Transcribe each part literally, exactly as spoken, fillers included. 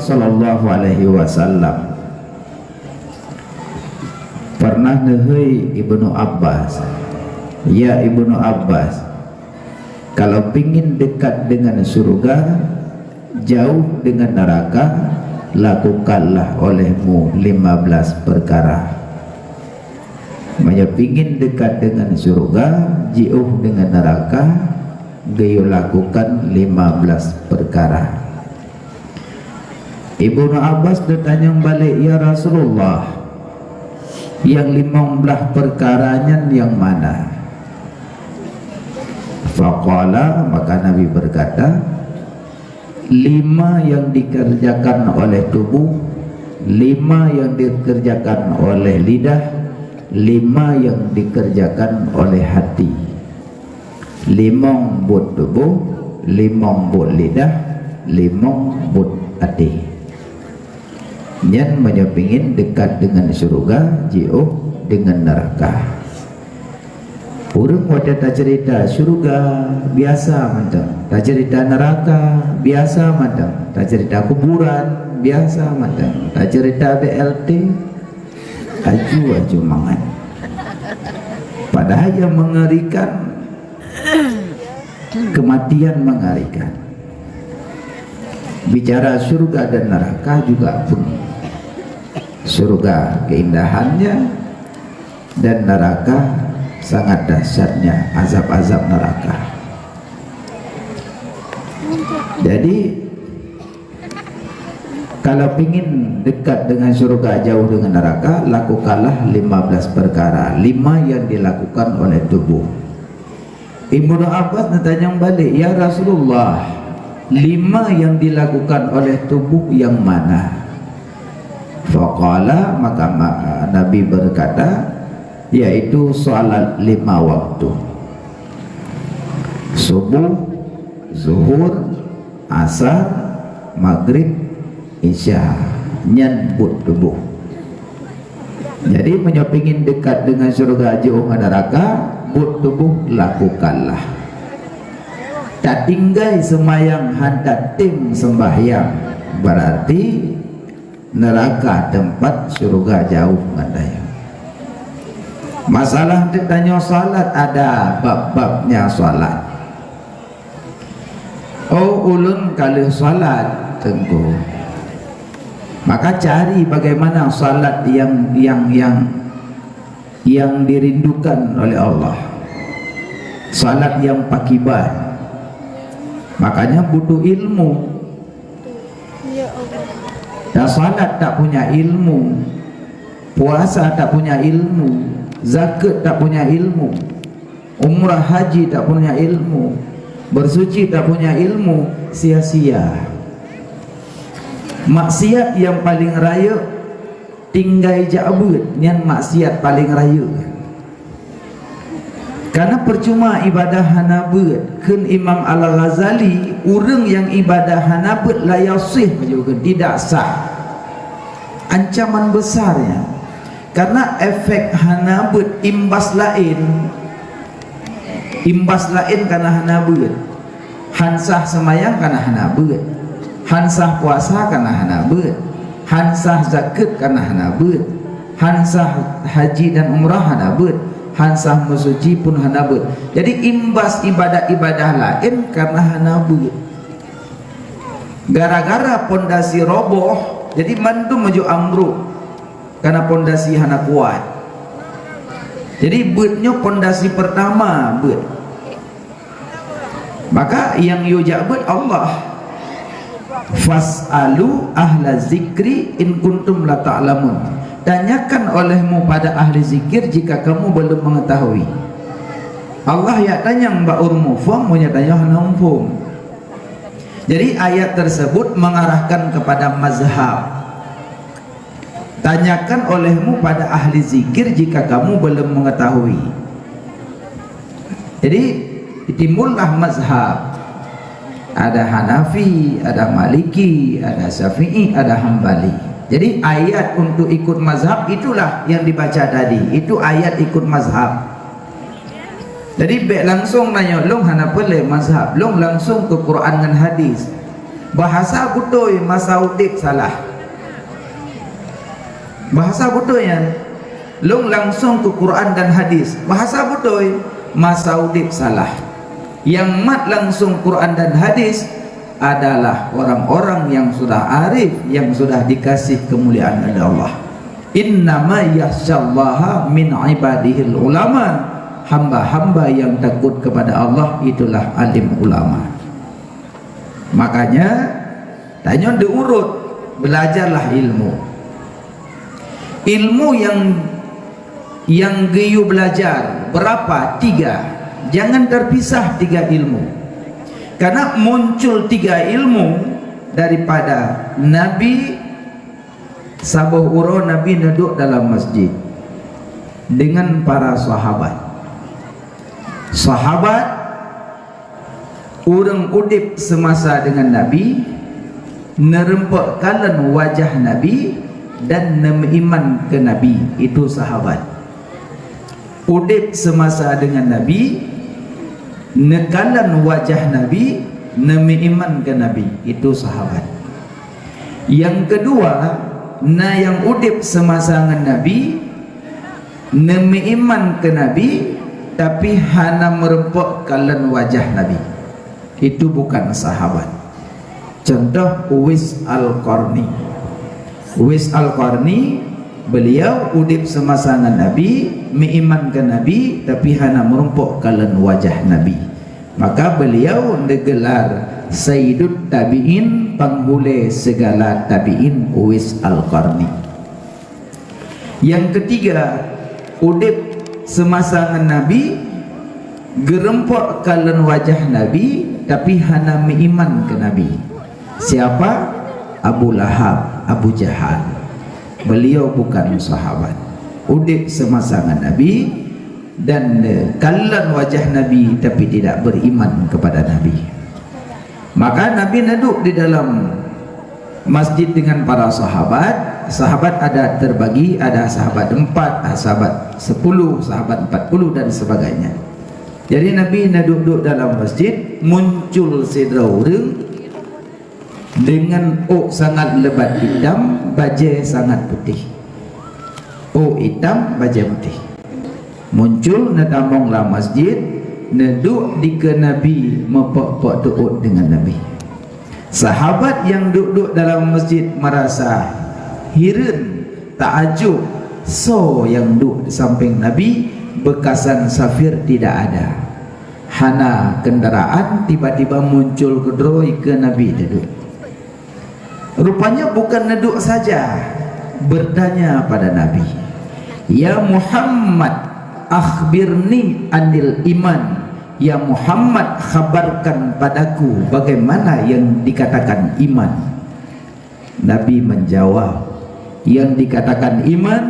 Sallallahu alaihi wasallam pernah neuhôi Ibnu Abbas, "Ya Ibnu Abbas, kalau pingin dekat dengan syurga, jauh dengan neraka, lakukanlah olehmu lima belas perkara." Meunyoe pingin dekat dengan syurga, jiôh dengan neraka, geuyue lakukan lima belas perkara. Ibnu Abbas geutanyong balek, "Ya Rasulullah, nyang limong blaih peukara nyan nyang mana?" Faqala, maka Nabi berkata, "Lima yang dikerjakan oleh tubuh, lima yang dikerjakan oleh lidah, lima yang dikerjakan oleh hati." Limong buet tuboh, limong buet lidah, limong buet até. Nyan meunyoe pingin dekat dengan syurga, jiôh dengan neraka. Ureuëng watée taceurita syurga, biasa mantong. Taceurita neraka, biasa mantong. Taceurita kuburan, biasa mantong. Taceurita B L T, aju-aju mangat. Padahal yang mengerikan, kematian mengerikan. Bicara syurga dan neraka juga pun. Syurga keindahannya, dan neraka sangat dahsyatnya azab-azab neraka. Jadi, kalau pingin dekat dengan syurga, jauh dengan neraka, lakukanlah lima belas perkara. Lima yang dilakukan oleh tubuh. Ibnu Abbas neutanyong balek, "Ya Rasulullah, lima yang dilakukan oleh tubuh yang mana?" Faqala, maka ma-, Nabi berkata, yaitu salat lima waktu. Subuh, zuhur, asar, maghrib, isya. Nyan buet tuboh. Jadi, meunyoe pingin dekat dengan syurga jiôh ngon neraka, buet tuboh lakukanlah. Tatinggai seumayang han tatem seumbahyang, berarti neraka teumpat, syurga jauh ngon tanyoe. Masalah teuk tanyoe salat, ada bab-babnya salat. Oh, ulôn ka lheueh salat, Teungku. Maka cari bagaimana salat yang, yang, yang, yang dirindukan oleh Allah. Salat yang pakiban. Makanya butuh ilmu. Dan salat tak punya ilmu, puasa tak punya ilmu, zakat tak punya ilmu, umrah haji tak punya ilmu, bersuci tak punya ilmu, sia-sia. Maksiat yang paling rayeuk, tinggai jak beuet, nyan maksiat paling rayeuk. Karena percuma ibadah hana beuet, kheun Imam Al-Ghazali, ureuëng nyang ibadah hana beuet la yasih, tidak sah. Ancaman besar nyan. Karena efek hana beuet, imbas laén, imbas laén kana hana beuet. Han sah seumayang kana hana beuet. Han sah puasa kana hana beuet. Han sah zakeuet kana hana beuet. Han sah haji dan umrah hana beuet. Han sah meusuci pun hana beuet. Jadi imbas ibadah-ibadah laén kana hana beuet. Gara-gara pondasi roboh, jadi mandum maju ambruk. Kana pondasi hana kuat. Jadi beuet nyoe pondasi pertama beuet. Maka nyang yue jak beuet Allah. "Fas'alu ahla zikri in kuntum la ta'lamun." Tanyakan olehmu pada ahli zikir jika kamu belum mengetahui. Allah yak tanyong bak ureuëng muphom, meunyoe tanyoe hana muphom. Jadi ayat tersebut mengarahkan kepada mazhab. Tanyakan olehmu pada ahli zikir jika kamu belum mengetahui. Jadi, timbullah mazhab. Ada Hanafi, ada Maliki, ada Syafi'i, ada Hambali. Jadi, ayat untuk ikut mazhab itulah yang dibaca tadi. Itu ayat ikut mazhab. Jadi, bék langsung nanya, "Lôn hana peuleueh mazhab." Lôn langsung ke Quran ngan hadis. Bahasa beutôi masa udeb salah. Bahasa beutôi nyan. Lôn langsong keu Quran dan hadis. Bahasa beutôi masa udeb salah. Nyang mat langsong Quran dan hadis adalah orang-orang yang sudah arif, yang sudah dikasih kemuliaan oleh Allah. "Innama yakhsyallaha min ibadihil ulama." Hamba-hamba yang takut kepada Allah itulah alim ulama. Makanya, tanyoe diurut, belajarlah ilmu. Ilmu yang, yang geuyue belajar berapa? Tiga. Jangan terpisah tiga ilmu. Karena muncul tiga ilmu daripada Nabi. Saboh uroe Nabi neuduek dalam masjid dengan para sahabat. Sahabat, ureuëng udeb seumasa dengan Nabi, neureumpok kalon wajah Nabi dan neumeuiman keu Nabi, itu sahabat. Udeb seumasa dengan Nabi, neukalon wajah Nabi, neumeuiman keu Nabi, itu sahabat. Nyang keudua, na nyang udeb seumasa ngon Nabi, neumeuiman keu Nabi, tapi hana meureumpok kalon wajah Nabi. Itu bukan sahabat. Contoh Uwais Al-Qarni. Uwais Al-Qarni, beliau udeb seumasa ngon Nabi, meuiman keu Nabi, tapi hana meureumpok kalon wajah Nabi. Maka beliau digelar Sayyidut Tabi'in, panghulée segala tabi'in, Uwais Al-Qarni. Nyang keutiga, udeb seumasa ngon Nabi, geureumpok kalon wajah Nabi, tapi hana meuiman keu Nabi. Siapa? Abu Lahab, Abu Jahal. Beliau bukan sahabat. Udeb seumasa ngon Nabi dan, eh, kalon wajah Nabi, tapi tidak beriman kepada Nabi. Maka Nabi neuduek di dalam masjid dengan para sahabat. Sahabat ada terbagi, ada sahabat empat, sahabat sepuluh, sahabat empat puluh dan sebagainya. Jadi Nabi neuduek-duek dalam masjid, muncul sidroe ureuëng dengan ôk sangat lebat itam, bajée sangat putéh. Ôk itam, bajée putéh. Muncul neutamong lam masjid, neuduek dikeue Nabi, meupok-pok teuôt dengan Nabi. Sahabat nyang duek-duek dalam masjid meurasa hireuen, taajub, soe nyang duek di sampéng Nabi, beukasan safir tidak ada. Hana kendaraan, tiba-tiba muncul keudroe ikeue Nabi teuduek. Rupanya bukan neuduek saja, bertanya pada Nabi, "Ya Muhammad, akhbirni anil iman." "Ya Muhammad, khabarkan padaku bagaimana yang dikatakan iman." Nabi menjawab, "Yang dikatakan iman,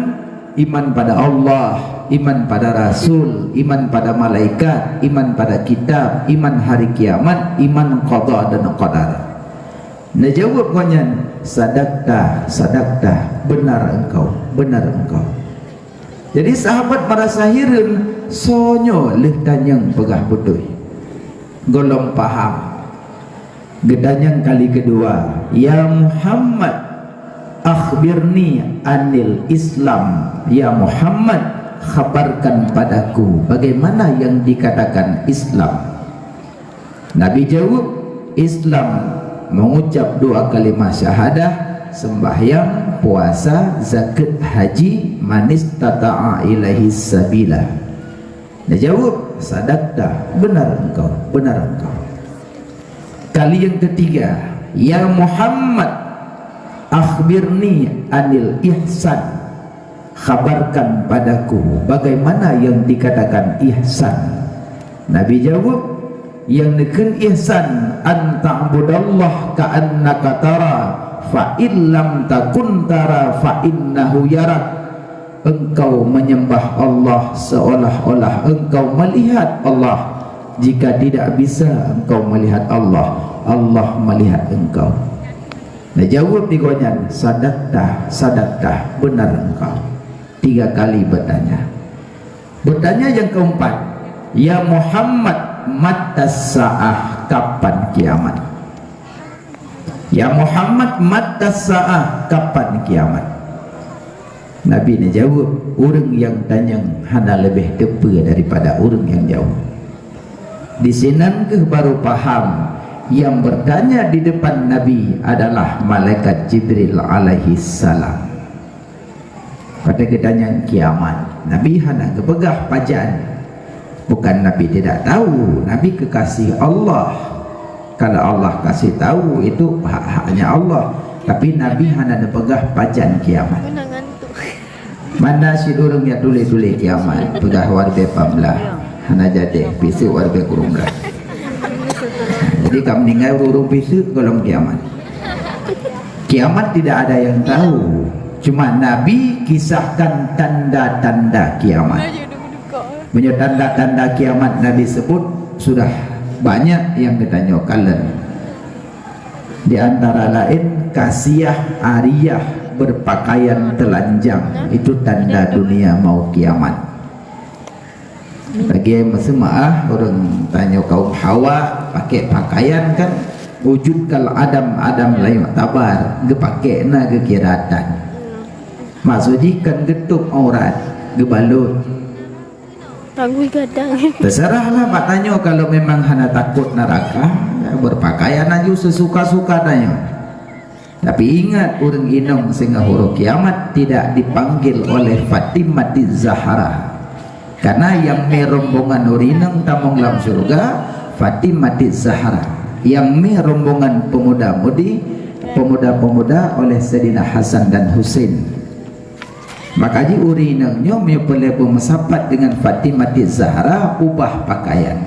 iman pada Allah, iman pada Rasul, iman pada malaikat, iman pada kitab, iman hari kiamat, iman qada dan qadar." Neujaweueb gobnyan, "Sadaqta, sadaqta, benar engkau, benar engkau." Jadi sahabat meurasa hireuen, soe nyoe lheueh tanyong peugah beutôi. Gohlom paham. Geutanyong kali keudua, "Ya Muhammad, akhbirni anil Islam." "Ya Muhammad, khabarkan padaku bagaimana yang dikatakan Islam." Nabi jaweueb, "Islam, mengucap dua kalimah syahadah, sembahyang, puasa, zakat, haji, manistata'a ilaihi sabila." Neujaweueb, "Sadaqta, benar engkau, benar engkau." Kali yang ketiga, "Ya Muhammad, akhbirni anil ihsan." "Khabarkan padaku bagaimana yang dikatakan ihsan." Nabi jaweueb, "Yang neukheun ihsan, an ta'budallaha ka'annaka tara, fa in lam takun tara, fa innahu yarak." Engkau menyembah Allah seolah-olah engkau melihat Allah. Jika tidak bisa engkau melihat Allah, Allah melihat engkau. Neujaweueb di gobnyan, "Sadaqta, sadaqta, benar engkau." Tiga kali bertanya. Bertanya yang keempat, "Ya Muhammad, matas sa'ah, kapan kiamat?" "Ya Muhammad, matas sa'ah, kapan kiamat?" Nabi neujaweueb, "Ureuëng nyang tanyong hana leubeh teupeue daripada ureuëng nyang jaweueb." Disinan kheueh baru paham, nyang beutanya di depan Nabi adalah malaikat Jibril alaihissalam. Watée geutanyong kiamat, Nabi hana geupeugah pajan. Bukan Nabi tidak tahu, Nabi kekasih Allah. Kalau Allah kasih tahu, itu hak-haknya Allah. Tapi Nabi hana neupeugah pajan kiamat. Mana sidurung nyang tuléh-tuléh kiamat, peugah warbe pamlah. Hana jadi, piseuk warbe kurung belah. Jadi, ka meuninggai ureuëng piseuk golom kiamat. Kiamat tidak ada yang tahu. Cuma Nabi kisahkan tanda-tanda kiamat. Meunyoe tanda-tanda kiamat Nabi sebut, sudah banyak nyang geutanyoe kalon. Di antara lain, kasiah ariyah berpakaian telanjang, itu tanda dunia mau kiamat. Lagée meuseumaah ureuëng tanyoe kaum Hawa pakai pakaian kan, wujud kal adam, adam lam yu'tabar, geupakée na geukira tan. Maksud jih kan geutôb aurat, geubalot. Tanggui gadang. Terserahlah bak tanyoe kalau memang hana takot neraka, berpakaian aju sesuka-suka tanyoe. Tapi ingat, ureuëng inong singoh uroe kiamat tidak dipanggil oleh Fatimati Zahra. Karena nyang mé rombongan ureuëng inong tamong lam syurga, Fatimati Zahra. Nyang mé rombongan pemuda-mudi, pemuda-pemuda oleh Saidina Hasan dan Husain. Maka jih ureuëng inong nyoe meunyoe peureulée beumeusapat deungon Fatimati Zahra, ubah pakaian.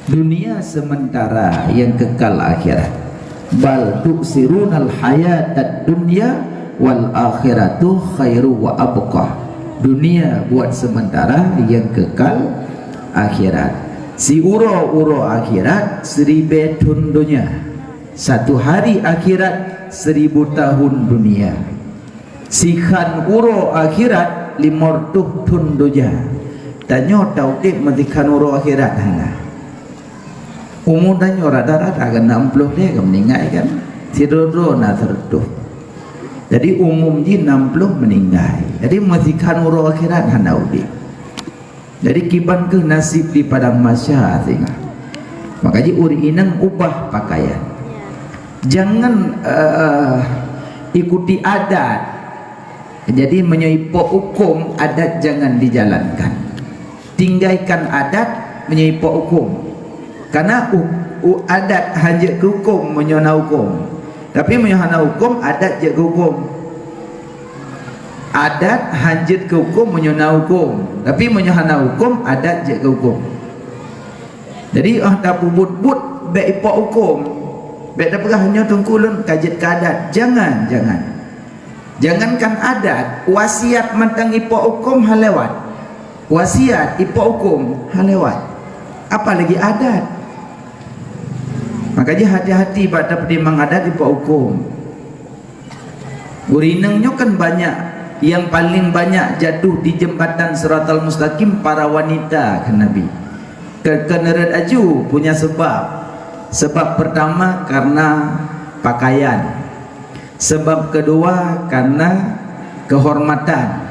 Dunia sementara, nyang kekal akhirat. Bal tu'sirunal hayatad dunya wal akhiratu khairu wa abqa. Dunia buat sementara, nyang kekal akhirat. Siuroe-uroe akhirat, siribée thon donya. Satu hari akhirat, seribu tahun dunia. Sikhan uroe akhirat, limong reutôh thon donya. Tanyoe taudeb meusikhan uroe akhirat hana. Umu tanyoe rata-rata kan enam puluh lé ka meuninggai kan. Sidroe-droe na sireutôh. Jadi umum jih enam puluh meuninggai. Jadi meusikhan uroe akhirat hana udeb. Jadi kiban kheueh nasib di padang mahsyar singoh. Maka jih ureuëng inong ubah pakaian. Jangan, eh, ikuti adat. Jadi meunyoe ipok huköm, adat jangan dijalankan. Tinggalkan adat meunyoe ipok huköm. Karena u-, u-, adat hanjeuet keu huköm meunyoe na huköm. Tapi meunyoe hana huköm, adat jeuet keu huköm. Adat hanjeuet keu huköm meunyoe na huköm. Tapi meunyoe hana huköm, adat jeuet keu huköm. Jadi, ah, tapeubuet-buet bék ipok huköm. Bék tapeugah nyoe teungku lôn ka jeuet keu adat. Jangan, jangan. Jangankan adat, wasiat mantong ipok huköm han lewat. Wasiat ipok huköm han lewat. Apalagi adat. Maka jih hati-hati bak tapeutimang adat ipok huköm. Ureuëng inong nyoe kan banyak, nyang paling banyak jatuh di jembatan Siratal Mustaqim para wanita, kheun Nabi. Ke-, keuneureuet aju punya sebab. Sebab pertama karena pakaian. Sebab kedua karena kehormatan.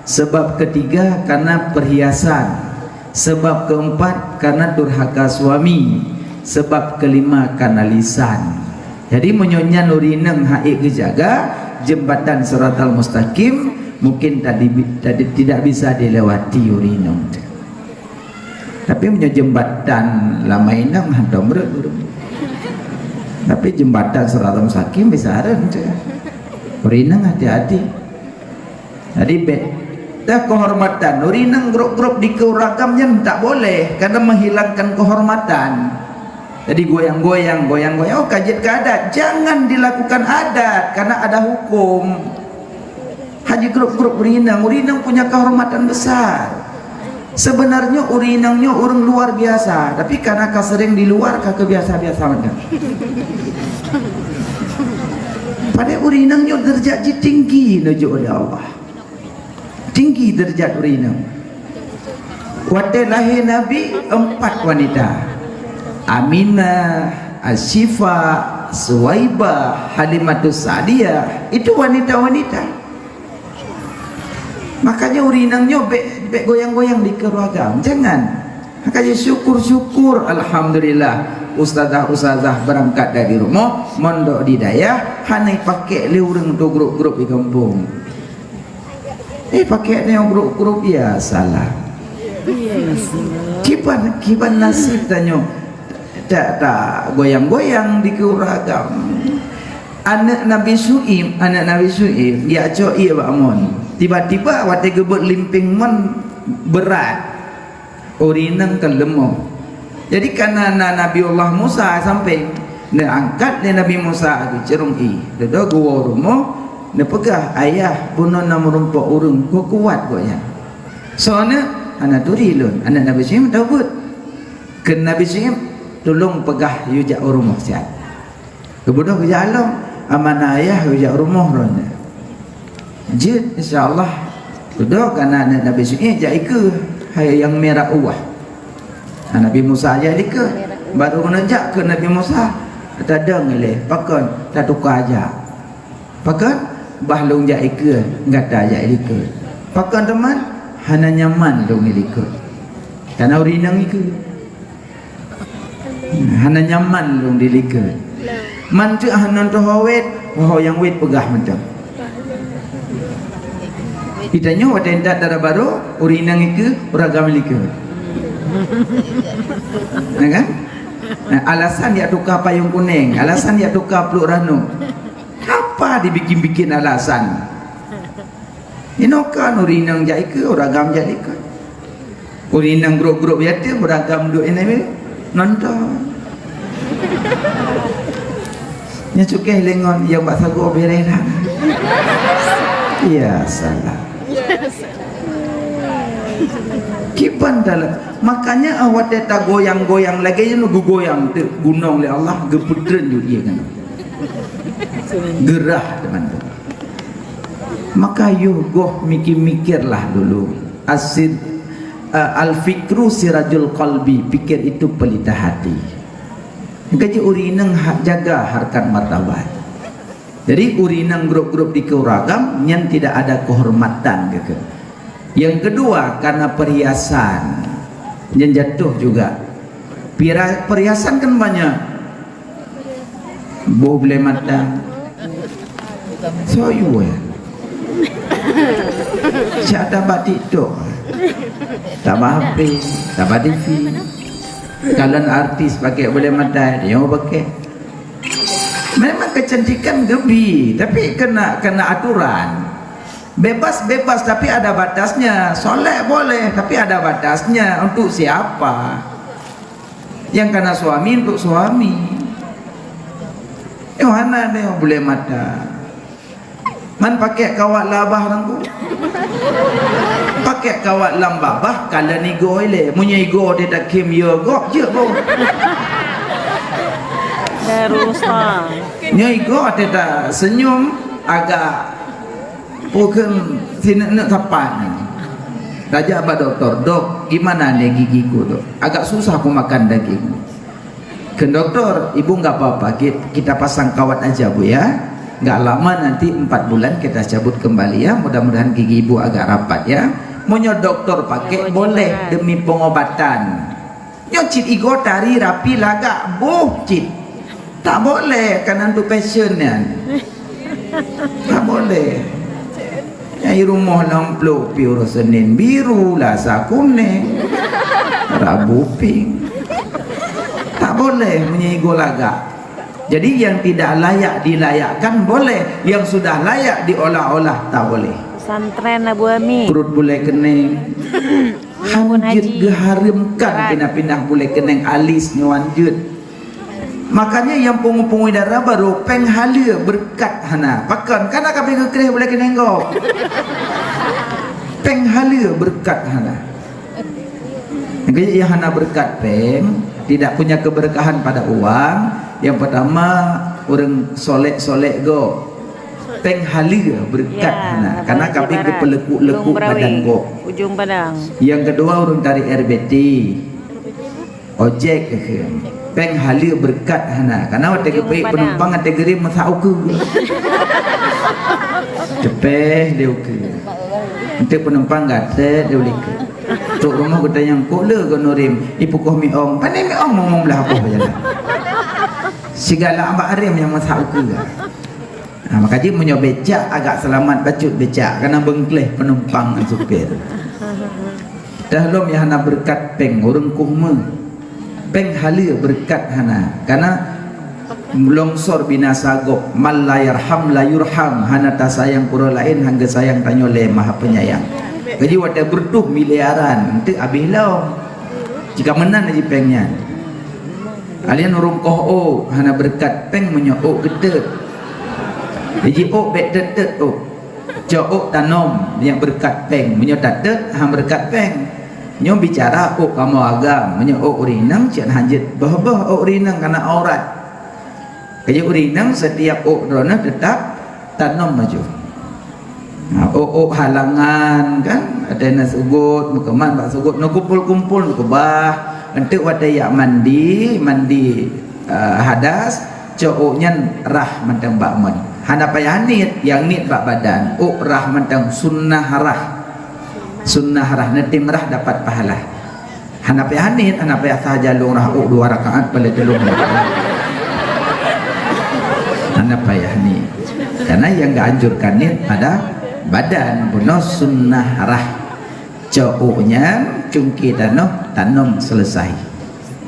Sebab ketiga karena perhiasan. Sebab keempat karena durhaka suami. Sebab kelima karena lisan. Jadi meunyoe nyan ureuëng inong han ék geujaga jembatan Siratal Mustaqim, mungkin tadi, tadi tidak bisa dilewati ureuëng inong. Tapi meunyoe jembatan lam inong hantom rot ureuëng. Tapi jembatan Siratal Mustaqim bisa rot. Ureuëng inong hati-hati. Jadi bék. Dan kehormatan. Ureuëng inong grob-grob dikeue ureuëng agam nyan tak boleh, karena menghilangkan kehormatan. Jadi goyang-goyang, goyang-goyang, oh, ka jeuet keu adat. Jangan dilakukan adat, karena ada hukum. Hana grob-grob ureuëng inong, ureuëng inong punya kehormatan besar. Sebenarnya ureuëng inong nyoe ureuëng luar biasa, tapi karena ka sering di luar, ka keubiasa-biasa mantong. Padahai ureuëng inong nyoe derajat jih tinggi neujok lé Allah. Tinggi derajat ureuëng inong. Watée lahé Nabi, empat wanita. Aminah, Asyifa, Suwaibah, Halimatus Sa'diyah, itu wanita-wanita. Makanya ureueng inong nyoe bèk, bèk goyang-goyang di keureuah agam. Jangan. Makanya syukur-syukur, alhamdulillah, ustazah-ustazah beurangkat dari rumoh, mondok di dayah, hana jipakék lé ureueng untuk grup-grup di gampông. Eh, pakék nyoe grup-grup, ya salah. Kiban, kiban nasib tanyoe. Tak, tak goyang-goyang di keureuah agam. Aneuk Nabi Syu'aib, aneuk Nabi Syu'aib, geujak cok ié bak mon. Tiba-tiba watèe geubeuet limpéng mon beurat. Ureueng inong ka leumoh. Jadi, kana na Nabiullah Musa sampéng, neuangkat lé Nabi Musa geucurông ié. Dudoe geuwoe rumoh, neupeugah, "Ayah, bunoe na meurumpok ureueng, ka kuat gobnyan." "Soe aneuk?" "Hana turi lôn, aneuk Nabi Syu'aib." "Teubiet." Kheun Nabi Syu'aib, "Tulông peugah yue jak u rumoh siat." Geubeudôh geujak lom, amanah ayah geujak rumoh droeneuh. Jeuet, insya Allah. Dudoe kana aneuk Nabi Syu'aib jak ikeue hai nyang mirah uwah. Nah, Nabi Musa jak ikeue. Baru keuneuk jak keu Nabi Musa, tadong ilèe, pakon tatuka jak. Pakon? Bah lôn jak ikeue, gata jak ikeue. Pakon teuma? Hana nyaman lôn ikeue. Kana ureueng inong ikeue. Hana nyaman lôn dilikot. Man teuk hana teuho wét, ho nyang wét peugah mantong. Geutanyoe watèe intat dara barô, ureueng inong ikeue, ureueng agam likot. Ya kan? Nah, alasan jak tuka payong kunéng, alasan jak tuka pluek ranub. Apa dibikin-bikin alasan? Inoe kan ureueng inong jak ikeue, ureueng agam jak likot. Ureueng inong grup-grup yatim, ureueng agam duek inan nonton. Nyan cukéh lé ngon nyang bak sagoe bèrèh dah. Ya salah. Kiban dalam. Makanya, ah, watèe tagoyang-goyang lagèe nyoe geugoyang teuk gunong lé Allah, geupeutreun ju ié nyan. Geurah teuma. Maka yôh goh mikir-mikirlah dulu. Asid, eh, al-fikru sirajul qalbi, pikir itu pelita hati. Gaji ureueng inong ha-, jaga harkat martabat. Jadi ureueng inong grup-grup dikeue ureueng agam, nyan tidak ada kehormatan gitu. Yang kedua, karena perhiasan, nyan jatuh juga. Pira-, perhiasan kan banyak. Boh bulèe mata. Soe yue. Siat tabak TikTok. Tabak H P, tabak T V. Kalon artis pakék bulèe mata, nyoe pakék. Memang kecantikan geubri, tapi kena, kena aturan. Bebas-bebas, tapi ada batasnya. Solek boleh, tapi ada batasnya. Untuk siapa? Nyang kana suami untuk suami. Nyoe hana deh bulèe mata. Man pakék kawat lam babah nangku. Pakék kawat lam babah, kalon igoe ilèe. Meunyoe igoe teuh takhém yue gob, jeuet boh. Darussalam. Nyoe igoe teuh taseunyum agak Peue kheun sineuk-neuk sapat nyan. Tajak bak dokto, "Dok, gimana nih gigiku, Dok? Agak susah aku makan daging." Kheun dokto, "Ibu nggak apa-apa, ki-, kita pasang kawat aja, Bu, ya. Nggak lama nanti, empat bulan kita cabut kembali, ya. Mudah-mudahan gigi Ibu agak rapat, ya." Meunyoe dokto pakék, boleh demi pengobatan. Nyoe cit igoe tari rapi lagak boh cit. Tak boleh, kan untuk passion nyan. Tak boleh. Nyang i rumoh lom plôk piôh uroe Senin biru, Lasa kunéng, Rabu pink. Tak boleh meunyoe igoe lagak. Jadi yang tidak layak dilayakkan boleh, yang sudah layak diolah-olah tak boleh. Pesantren Abu Ami. Pruet bulèe keunéng. Hanjeuet geuhareuemkan pinah-pinah bulèe keunéng alis nyoe hanjeuet. Makanya nyang pungo-pungo dara barô péng haleue beureukat hana. Pakon? Kana ka pi geukreh bulèe keunéng gob. Péng haleue beureukat hana. Jadi nyang hana beureukat péng, tidak punya keberkahan pada uang. Yang pertama, ureueng solek-solek gob. Péng haleue beureukat hana. Karena ka pi geupeulekuk-lekuk badan gob. Ujong Padang. Yang kedua, ureueng tarek R B T. Ojek keu. Péng haleue beureukat hana. Karena watée geupeuék penumpang, watée geurem meusak ukeue. Ceupéh lé ukeue. Enteuk penumpang gaséh lé ukeue. Trok rumoh geutanyong, "Kok le keunoe rem?" "Ipukoh miong." "Pane miong?" Ngomong blah boh jalan. Sigala abak rem nyang meusak ukeue. Ha, maka jih meunyoe becak agak seulamat bacut becak, karena beungkléh penumpang ngon supir. Dah lom nyang hana beureukat péng, ureuëng kuh meu. Péng haleue beureukat hana, karena longsor binasa gob, "Man la yarham la yurham," hana tasayang keu ureuëng laén, hana geusayang tanyoe lé Maha Penyayang. Jadi watée beureutoh miliaran, enteuk habéh lom. Jika meunan jih péng nyan. Kalian ureuëng koh ôk, hana beureukat péng meunyoe ôk geutet. Jadi ôk bék tet-tet ôk. Cok ôk tanom, nyan beureukat péng. Meunyoe tatet, han beureukat péng. Nyoe bicara ôk kamoe agam, meunyoe ôk ureuëng inong, cit han jeuet boh-boh ôk ureuëng inong, karena aurat. Keu ureuëng inong, setiap ôk droeneuh teutap tanom laju. Nah, ôk-ôk halangan kan, ada na sugot, meukeumah bak sugot, neukumpul-kumpul, neukeubah. Enteuk watée jak mandi, mandi, eh, hadas, cok ôk nyan rhah mantong bak mon. Hana payah niet, nyang niet bak badan. Ôk rhah mantong, sunnah rhah. Sunnah rhah, neutem rhah dapat pahala. Hana payah niet, hana payah sahaja lôn rhah ôk dua rakaat, paling teulông rakaat. Hana payah niet. Karena yang dianjurkan niet pada badan, bunoe sunnah rhah. Cok ôk nyan, cungke tanoh, tanom selesai.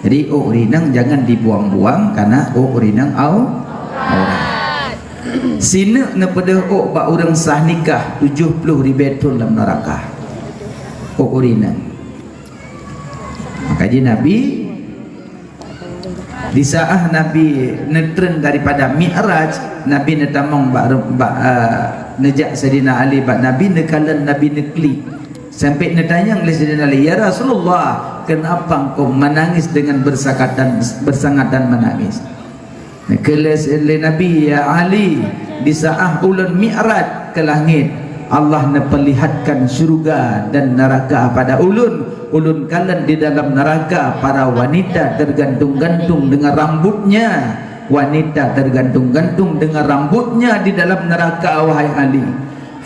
Jadi ôk ureuëng inong jangan dibuang-buang, karena ôk ureuëng inong au-, aurat. Sineuk neupeudeuh ôk bak ureuëng sah nikah tujoh ploh ribée thon lam neuraka. Ôk ureuëng inong. Maka jih Nabi, di saat Nabi neutreun daripada Mi'raj, Nabi neutamong bak, bak, eh, neujak Saidina Ali bak Nabi, neukalon Nabi neuklik. Sampai neutanyong lé Saidina Ali, "Ya Rasulullah, kenapa engkau menangis dengan bersangatan, bersangatan menangis?" Kheun lé Nabi, "Ya Ali, di saat ulôn mi'raj ke langit, Allah neuperlihatkan syurga dan neraka pada ulôn. Ulôn kalon di dalam neraka para wanita tergantung-gantung dengan rambutnya. Wanita tergantung-gantung dengan rambutnya di dalam neraka, wahai Ali."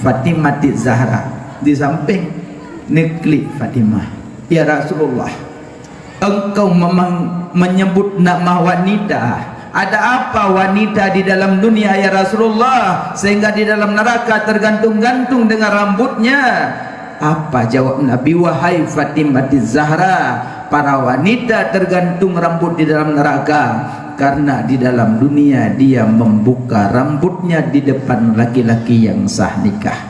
Fatimah Zahra di samping neuklik Fatimah, "Ya Rasulullah, engkau memang menyebut nama wanita. Ada apa wanita di dalam dunia, ya Rasulullah, sehingga di dalam neraka tergantung-gantung dengan rambutnya?" Apa jawab Nabi, "Wahai Fatimah Zahra, para wanita tergantung rambut di dalam neraka, karena di dalam dunia dia membuka rambutnya di depan laki-laki yang sah nikah."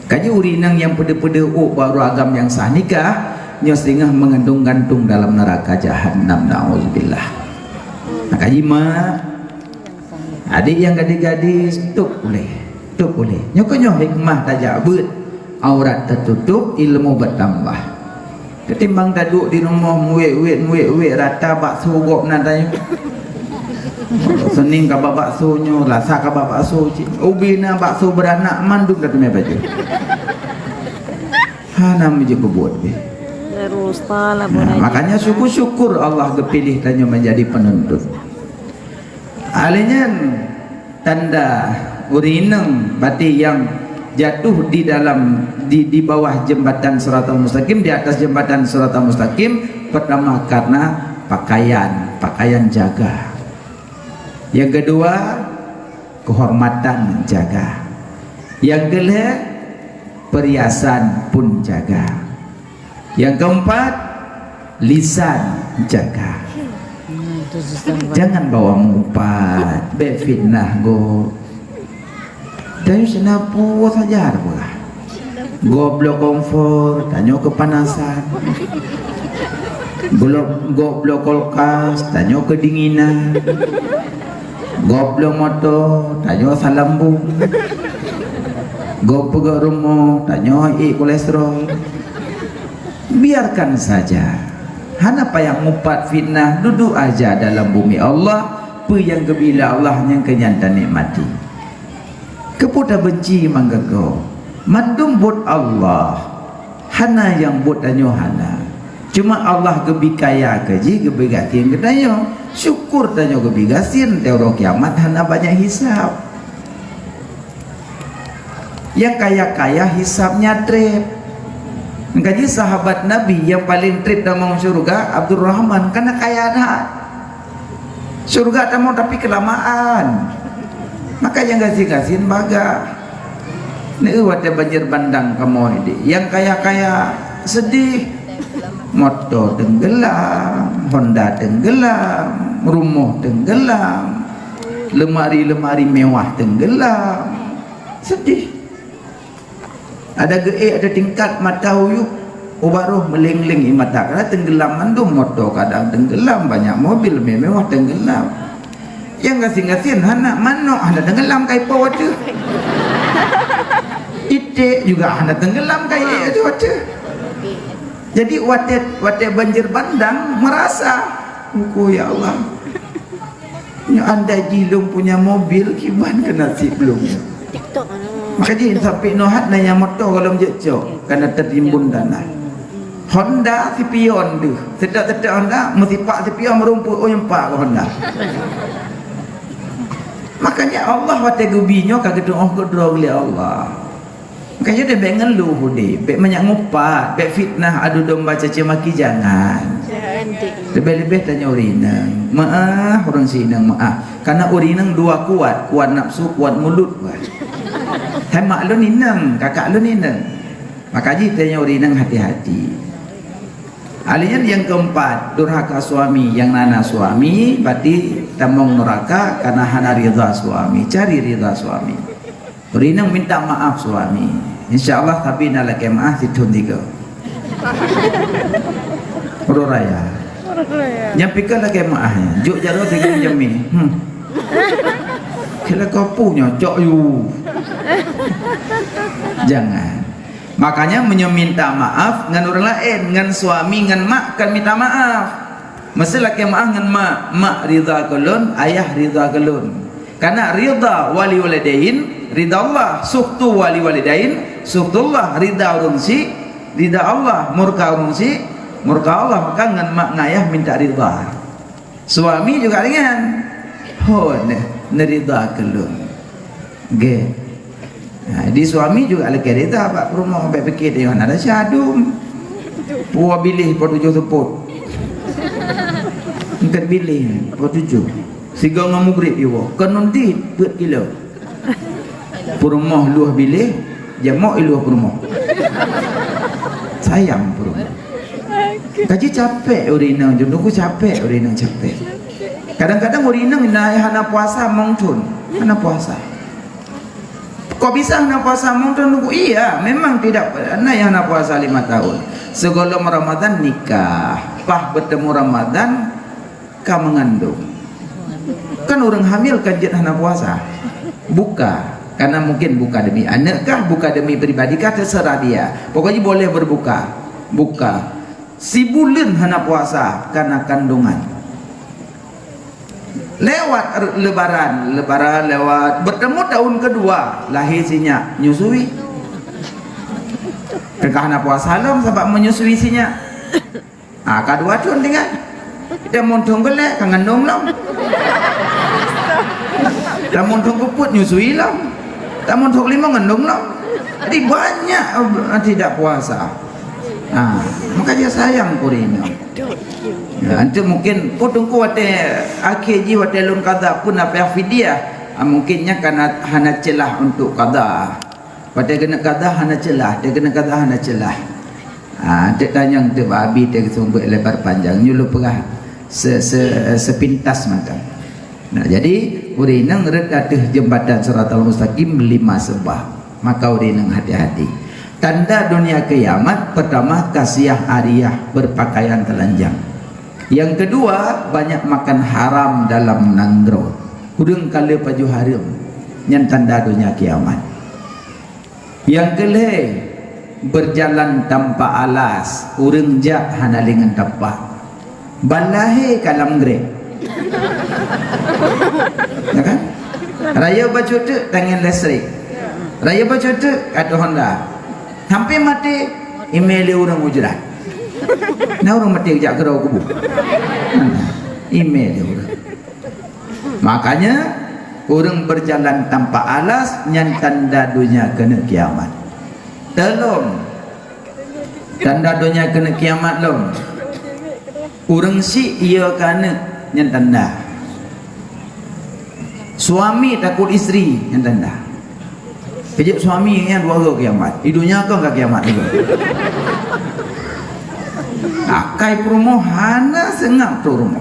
Ka jeuet ureuëng inong nyang peudeuh-peudeuh ôk bak ureuëng agam nyang sah nikah, nyoe singoh meugandong-gandong dalam neuraka jahanam, naudzubillah. Nah, ka jeuet mak, adik nyang gadis-gadis, tôb ulée, tôb ulée. Nyoe keuh nyoe hikmah tajak beuet, aurat teututup, ilmu beutambah. Ketimbang taduek di rumoh muet-uet, muet-uet rata bakso gob na tanyoe. Seuning ka ba bakso nyoe, Selasa ka ba bakso cit. Ubé na bakso beuranak mandum tateumé baju. Hana meujeuet peubuet deh. Nah, makanya syukur-syukur Allah geupiléh tanyoe menjadi penuntut. Alèh nyan, tanda ureuëng inong berarti nyang jatuh di dalam, di, di bawah jembatan Siratal Mustaqim, di atas jembatan Siratal Mustaqim, pertama karena pakaian, pakaian jaga. Yang kedua, kehormatan jaga. Yang kelhèe, perhiasan pun jaga. Yang keempat, lisan jaga. Jangan bawa meuupat, bèk fitnah gob. Tanyoe sinapu saja peugah. Gob bloe kompor, tanyoe kepanasan. Gob, gob bloe kulkas, tanyoe kedinginan. Gob bloe moto, tanyoe salambung. Gob peugöt rumoh, tanyoe ék kolesterol. Biarkan saja. Hana payah mupat fitnah, duduek aja dalam bumi Allah, peue nyang geubri lé Allah nyan keuh nyan tanikmati. Keupeue tabenci mangat gob? Mandum buet Allah. Hana nyang buet tanyoe hana. Cuma Allah geubi kaya keu jih, geubi gasien keu tanyoe. Syukur tanyoe geubi gasien, di uroe kiamat hana banyak hisab. Nyang kaya-kaya hisabnya treb. Makajih sahabat Nabi nyang paleng treb tamong syeuruga Abdurrahman, karena kaya that. Syeuruga tamong tapi keulamaan. Maka nyang gasien-gasien bagah. Neu watée banjir bandang kamoe di. Nyang kaya-kaya sedih. Moto tenggelam, Honda tenggelam, rumoh tenggelam, lemari-lemari mewah tenggelam. Sedih. Ada geuék, ada tingkat mata uyueb, ubak roh meuleng-leng ie mata. Karena tenggelam mandum, moto kadang tenggelam, banyak mobil mewah tenggelam. Nyang gasien-gasien hana, manok hana tenggelam kai po watée. Iték juga hana tenggelam kai ék watée. Jadi watée, watée banjir bandang merasa, "Uku ya Allah, nyoe andai jih lôn punya mobil, kiban keu nasib lôn." Makajih sampai nohat nanya moto golom jecok karena tertimbun tanah. Honda sipion deuh. Sedak-sedak Honda, meusipak sipion meureumpok, oh, nyang pak Honda. Makanya Allah watée geubi nyoe ka geutuoh keudroe lé Allah. Makanya dia bèk ngeluh udép, bèk manyak ngupat, bèk fitnah, adu domba, caci maki, jangan. Jangan, Dik. Leubeh-leubeh tanyoe ureueng inong. Meu'ah ureueng si inong meu'ah. Karena ureueng inong dua kuat, kuat nafsu, kuat mulut, kuat. Hai mak lôn inong, kakak lôn inong. Makajih tanyoe ureueng inong hati-hati. Alèh nyan nyang keempat, durhaka suami. Nyang na-na suami, berarti tamong neuraka karena hana ridha suami. Cari ridha suami. Ureueng inong minta maaf suami. Insya Allah sabe na lakèe meu'ah sithôn tiga. Uroe raya. Nyang pike lakèe meu'ah nyan. Jok jaroe tiga jamé. Hmm. Kira kau punya cok yu. Jangan. Makanya meunyoe minta maaf ngon ureueng laén, ngon suami, ngon mak, kan minta maaf. Meusé lakèe meu'ah ngon mak, "Mak ridha keu lôn, ayah ridha keu lôn." Karena ridha wali walidain, ridha Allah, sukhtu wali walidain, sukhtullah, ridha ureueng syiek, ridha Allah, murka ureueng syiek, murka Allah. Maka ngon mak ngon ayah minta ridha. Suami juga dengan, "Ho, neu-, neuridha keu lôn." Gèt. Ha, di suami juga lakèe ridha bak peurumoh, bèk pike teuh hana desya dum. Puwoe biléh po tujoh seupôt. Eungkôt biléh po tujoh. Sigoe ngon mugrib jiwoe. Keuneuk dit peuet kilo. Peurumoh luwah biléh, jamok i luwah peurumoh. Sayang peurumoh. Kaji capek ureueng inong, jeuet nunggu capek ureueng inong capek. Kadang-kadang ureueng inong na hana puasa mong thôn, hana puasa. Kok bisa hana puasa mong thôn nunggu? Iya, memang tidak, na nyang hana puasa lima tahun. Sigohlom Ramadan nikah, paih beutemu Ramadan ka mengandung. Kan ureueng hamil kan jeuet hana puasa. Buka, karena mungkin buka demi aneuk kah, buka demi pribadi kah, terserah dia. Pokoknya boleh berbuka. Buka. Sibuleuen hana puasa karena kandungan. Lewat re-, lebaran, lebaran lewat, bertemu tahun kedua, lahir sinyak, nyusui. Teuka hana puasa lom sabab menyusui sinyak. Ah, ka dua thôn tinggai. Tamong thôn keulhèe ka ngandung lom. Tamong thôn keupeuet nyusui lom. Tamong thôn limong ngandung lom. Jadi banyak, eh, tidak puasa. Ah, maka dia sayang keu ureueng inong. Ya, nanti mungkin, "Oh, Teungku, watèe akhé jih watèe lôn qadha pun apa fidyah?" Ah, mungkin nyan ka na hana ceulah untuk qadha. Watèe keuneuk qadha hana ceulah, watèe keuneuk qadha hana ceulah. Ha, teuk tanyong teuk bak Abi, teuk seumeubeuet lebar panjang. Nyoe lôn peugah se-, se-, sepintas mantong. Nah, jadi, ureueng inong rhot ateueh jeumbatan Siratal Mustaqim lima seubab. Maka ureueng inong hati-hati. Tanda dunia kiamat, pertama, kasiah ariah, berpakaian telanjang. Yang kedua, banyak makan haram dalam nanggroe. Ureueng ka le pajoh hareuem. Nyan tanda dunia kiamat. Nyang keulhèe, berjalan tanpa alas, ureueng jak hana lé ngon tapak. Ban lahé ka lam grek. Ya kan? Rayeuk bacut teuk tangen listrik. Rayeuk bacut teuk ateueh Honda. Sampai maté, imè lé ureueng ujrah. Na ureuëng maté jak keudroe kubu. Imé dia ureuëng. Makanya, ureuëng berjalan tanpa alas nyan tanda donya keuneuk kiamat. Teulom. Tanda donya keuneuk kiamat lom. Ureuëng syiek yö keu aneuk nyan tanda. Suami takut istri nyan tanda. Kejeuet suami nyan dua go kiamat. Di donya kon ka kiamat juga. Akai peurumoh hana seungab tu rumoh.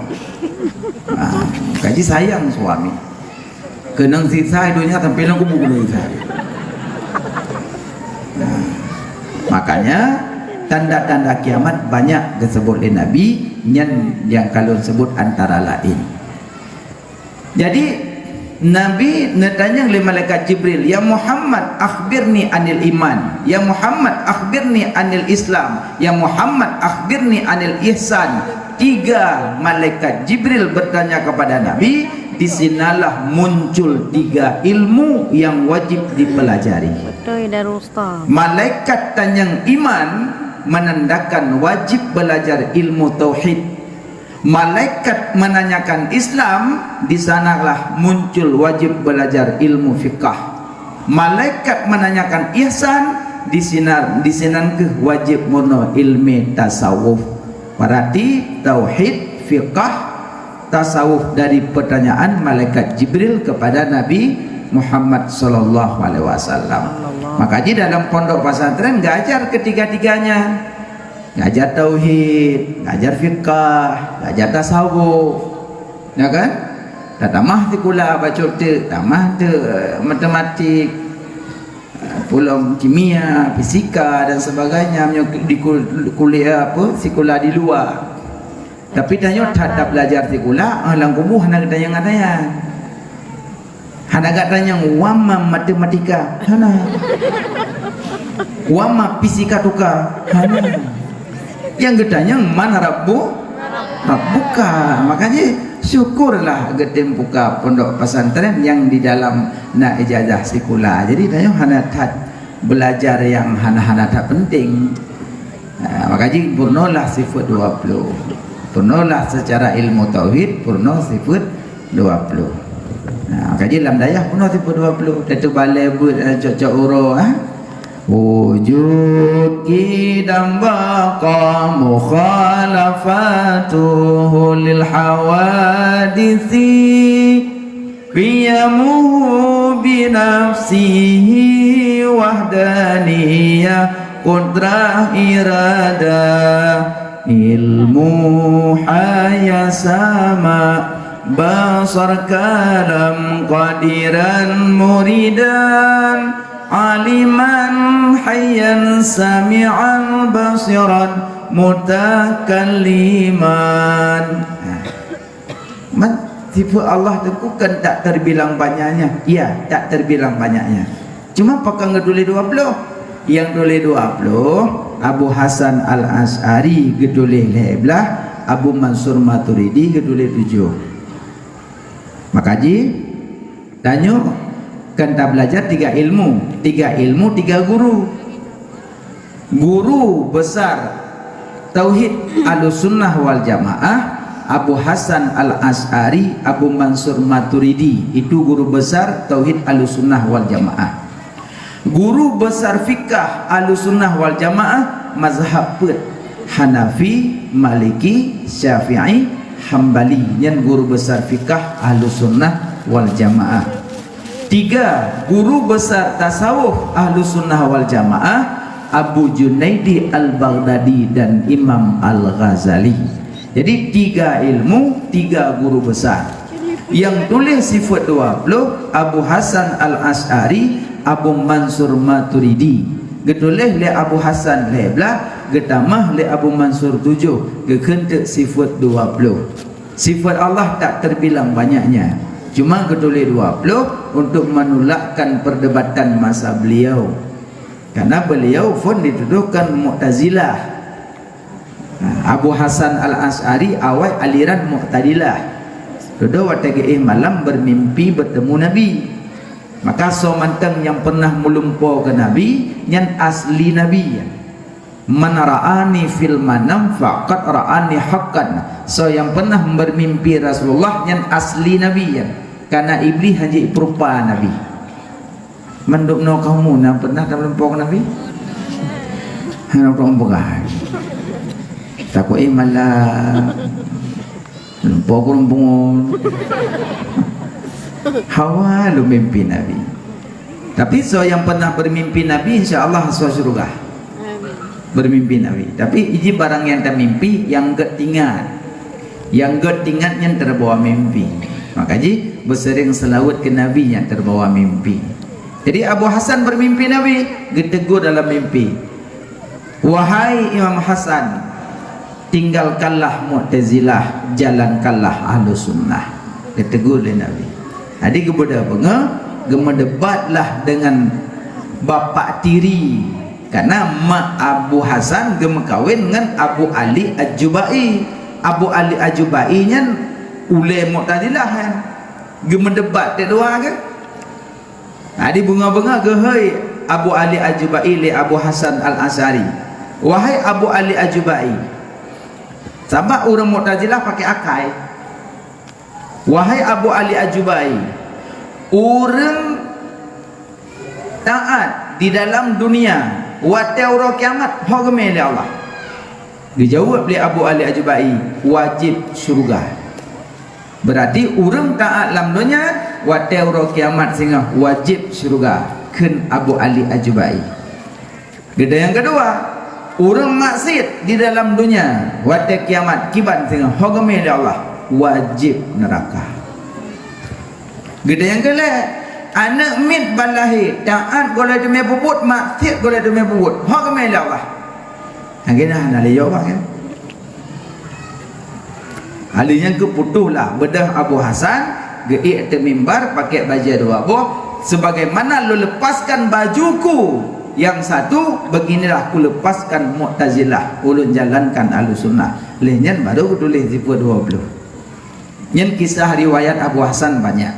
Ah, kaji sayang suami. Keunong siksa di donya sampai lam kubu keunong siksa. Nah, makanya tanda-tanda kiamat banyak disebut oleh Nabi, nyan yang kalau sebut antara lain. Jadi, Nabi neutanyong lé malaikat Jibril, "Ya Muhammad, akhbirni anil iman. Ya Muhammad, akhbirni anil Islam. Ya Muhammad, akhbirni anil ihsan." Tiga malaikat Jibril bertanya kepada Nabi, di sinalah muncul tiga ilmu yang wajib dipelajari. Betul, Darul Ustaz. Malaikat tanyong iman menandakan wajib belajar ilmu tauhid. Malaikat menanyakan Islam, di sanalah muncul wajib belajar ilmu fikah. Malaikat menanyakan ihsan, di sinan, di sinan keuh wajib meurunoe ilmu tasawuf. Berarti tauhid, fikah, tasawuf dari pertanyaan malaikat Jibril kepada Nabi Muhammad sallallahu alaihi wasallam. Maka di dalam pondok pesantren ngajar ketiga-tiganya. Ngajar tauhid, ngajar fikah, ngajar tasawuf. Ya kan? Dah tamah sikula bacut teuk, tamah teuk, eh, matematik, eh, pulom kimia, fisika dan sebagainya. Meunyoe di kul-, kuliah apa, sikula di luar. Tapi tanyoe that tabelajar sikula, ah, lam kubu hana geutanyong-tanyong. Hana geutanyong, "Wa ma matematika?" Hana. "Wa ma fisikatuka?" Hana. Nyang geutanyong, "Man rabbu-, rabbuka?" Makanya syukurlah geutem buka pondok pesantren yang di dalam na ijazah sikula. Jadi tanyoe hana that belajar yang hana-hana that penting. Ha, maka jih purnolah sifat dua puluh. Purnolah secara ilmu tauhid, purno sifat dua puluh. Ha, maka jih lam dayah purno sifat dua puluh. Tetu balai buet, eh, cok-cok uroe, ha? Wujud qidam baqa mukhalafatuhu lil hawadisi. Qiyamuhu binafsihi wahdaniyah qudrah iradah ilmu haya sama basar kalam qadiran muridan aliman hayyan sami'an basiran mutakalliman. Man, sifat Allah tu kan tak terbilang banyaknya. Ya, tak terbilang banyaknya. Cuma pakon geutuléh dua puluh. Nyang tuléh dua puluh, Abu Hasan Al-Asy'ari geutuléh lhèe blah, Abu Mansur Maturidi geutuléh tujoh. Maka jih, tanyoe kan tabelajar tiga ilmu. Tiga ilmu, tiga guru. Guru besar tauhid Ahlussunnah wal Jamaah, Abu Hasan Al-Asy'ari, Abu Mansur Maturidi, itu guru besar tauhid Ahlussunnah wal Jamaah. Guru besar fikah Ahlussunnah wal Jamaah, mazhab peuet, Hanafi, Maliki, Syafi'i, Hambali. Nyan guru besar fikah Ahlussunnah wal Jamaah. Tiga guru besar tasawuf Ahlussunnah wal Jamaah, Abu Junaidi Al-Baghdadi dan Imam Al-Ghazali. Jadi, tiga ilmu, tiga guru besar. Nyang tuléh sifat dua puluh, Abu Hasan Al-Asy'ari, Abu Mansur Maturidi. Geutuléh lé Abu Hasan lhèe blah, geutamah lé Abu Mansur tujoh, geukheun teuk sifat dua puluh. Sifat Allah tak terbilang banyaknya. Cuma geutuléh dua puluh untuk menolakkan perdebatan masa beliau. Karena beliau phon dituduhkan Mu'tazilah. Nah, Abu Hasan Al-Asy'ari awai aliran Mu'tazilah. Dudoe watèe geuéh malam bermimpi bertemu Nabi. Maka soe mantong nyang pernah meulumpoe keu Nabi, nyan asli Nabi. "Man ra'ani fil manam faqad ra'ani haqqan." Soe nyang pernah bermimpi Rasulullah, nyan asli Nabi nyan. Karena Iblih hana jipeurupa Nabi. Mandum noe kaum na pernah tameulumpoe keu Nabi? Hana ureueng peugah. Takot, eh, malah lumpoe ureueng pungo. Hawa lôn mimpi Nabi. Tapi soe nyang pernah bermimpi Nabi, insya Allah masuk syurga. Bermimpi Nabi. Tapi iji barang nyang tamimpi, nyang gét ingat. Nyang gét ingat nyan terbawa mimpi. Maka jih, beuseuring seulaweuet keu Nabi nyang terbawa mimpi. Jadi Abu Hasan bermimpi Nabi, geutegur dalam mimpi, "Wahai Imam Hasan, tinggalkanlah Mu'tazilah, jalankanlah Ahlus Sunnah." Geutegur lé Nabi. Jadi geubeudôh beungoh, geumeudebatlah dengan bapak tiri. Karena mak Abu Hasan geumeukawen ngon Abu Ali Ajubai. Abu Ali Ajubai nyan ulée Mu'tazilah nyan. Geumeudebat teuk dua keuh. Nah, di beungoh-beungoh geuhôi Abu Ali Ajubai lé Abu Hasan Al-Asy'ari, "Wahai Abu Ali Ajubai," sabab ureueng Mu'tazilah pakai akai. "Wahai Abu Ali Ajubai, ureueng taat di dalam dunia, watée uroe kiamat ho geumé lé Allah?" Geujaweueb lé Abu Ali Ajubai, "Wajéb syeuruga." Beurati ureueng taat lam donya, watée uroe kiamat singoh wajéb syeuruga, kheun Abu Ali Ajubai. Geudeh nyang keudua, ureueng maksiet di dalam donya, watée kiamat kiban singoh ho geumé lé Allah, wajéb neuraka. Geudeh nyang keulhée, aneuk miet ban lahé, taat gohlée teumé peubuet, maksiet gohlée teumé peubuet, ho geumé lé Allah. Nyang keunan hana lé jawaban, kan? Hal nyan geuputoh lah beudôh Abu Hasan, geuék ateueh mimbar, pakék bajée dua boh, "Sebagaimana lôn lepaskan bajuku nyang satu, beginilah kulepaskan Mu'tazilah, ulôn jalankan Ahlus Sunnah." Lheueh nyan baru geutuléh sifeuet dua ploh. Nyan kisah riwayat Abu Hasan banyak.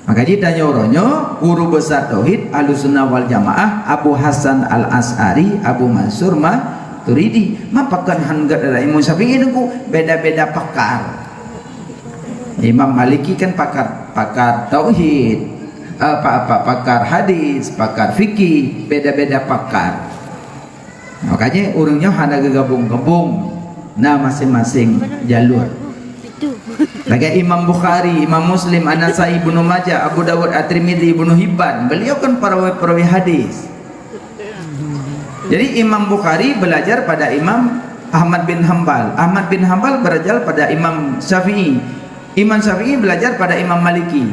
Maka jitanyoe uroe nyoe, guru besar tauhid Ahlussunnah wal Jamaah, Abu Hasan Al-Asy'ari, Abu Mansur Maturidi. Ma pakon han gét lagée Imam Syafi'i, Teungku? Beda-beda pakar. Imam Maliki kan pakar, pakar tauhid, eh, pa-, pa-, pakar hadis, pakar fikih, beda-beda pakar. Makanya ureueng nyoe hana geugabong-gabong, na maséng-maséng jalur. Lagée Imam Bukhari, Imam Muslim, An-Nasai, Ibnu Majah, Abu Dawud, At-Tirmidzi, Ibnu Hibban, beliau kan perawi-perawi hadis. Jadi Imam Bukhari belajar pada Imam Ahmad bin Hambal. Ahmad bin Hambal belajar pada Imam Syafi'i. Imam Syafi'i belajar pada Imam Maliki.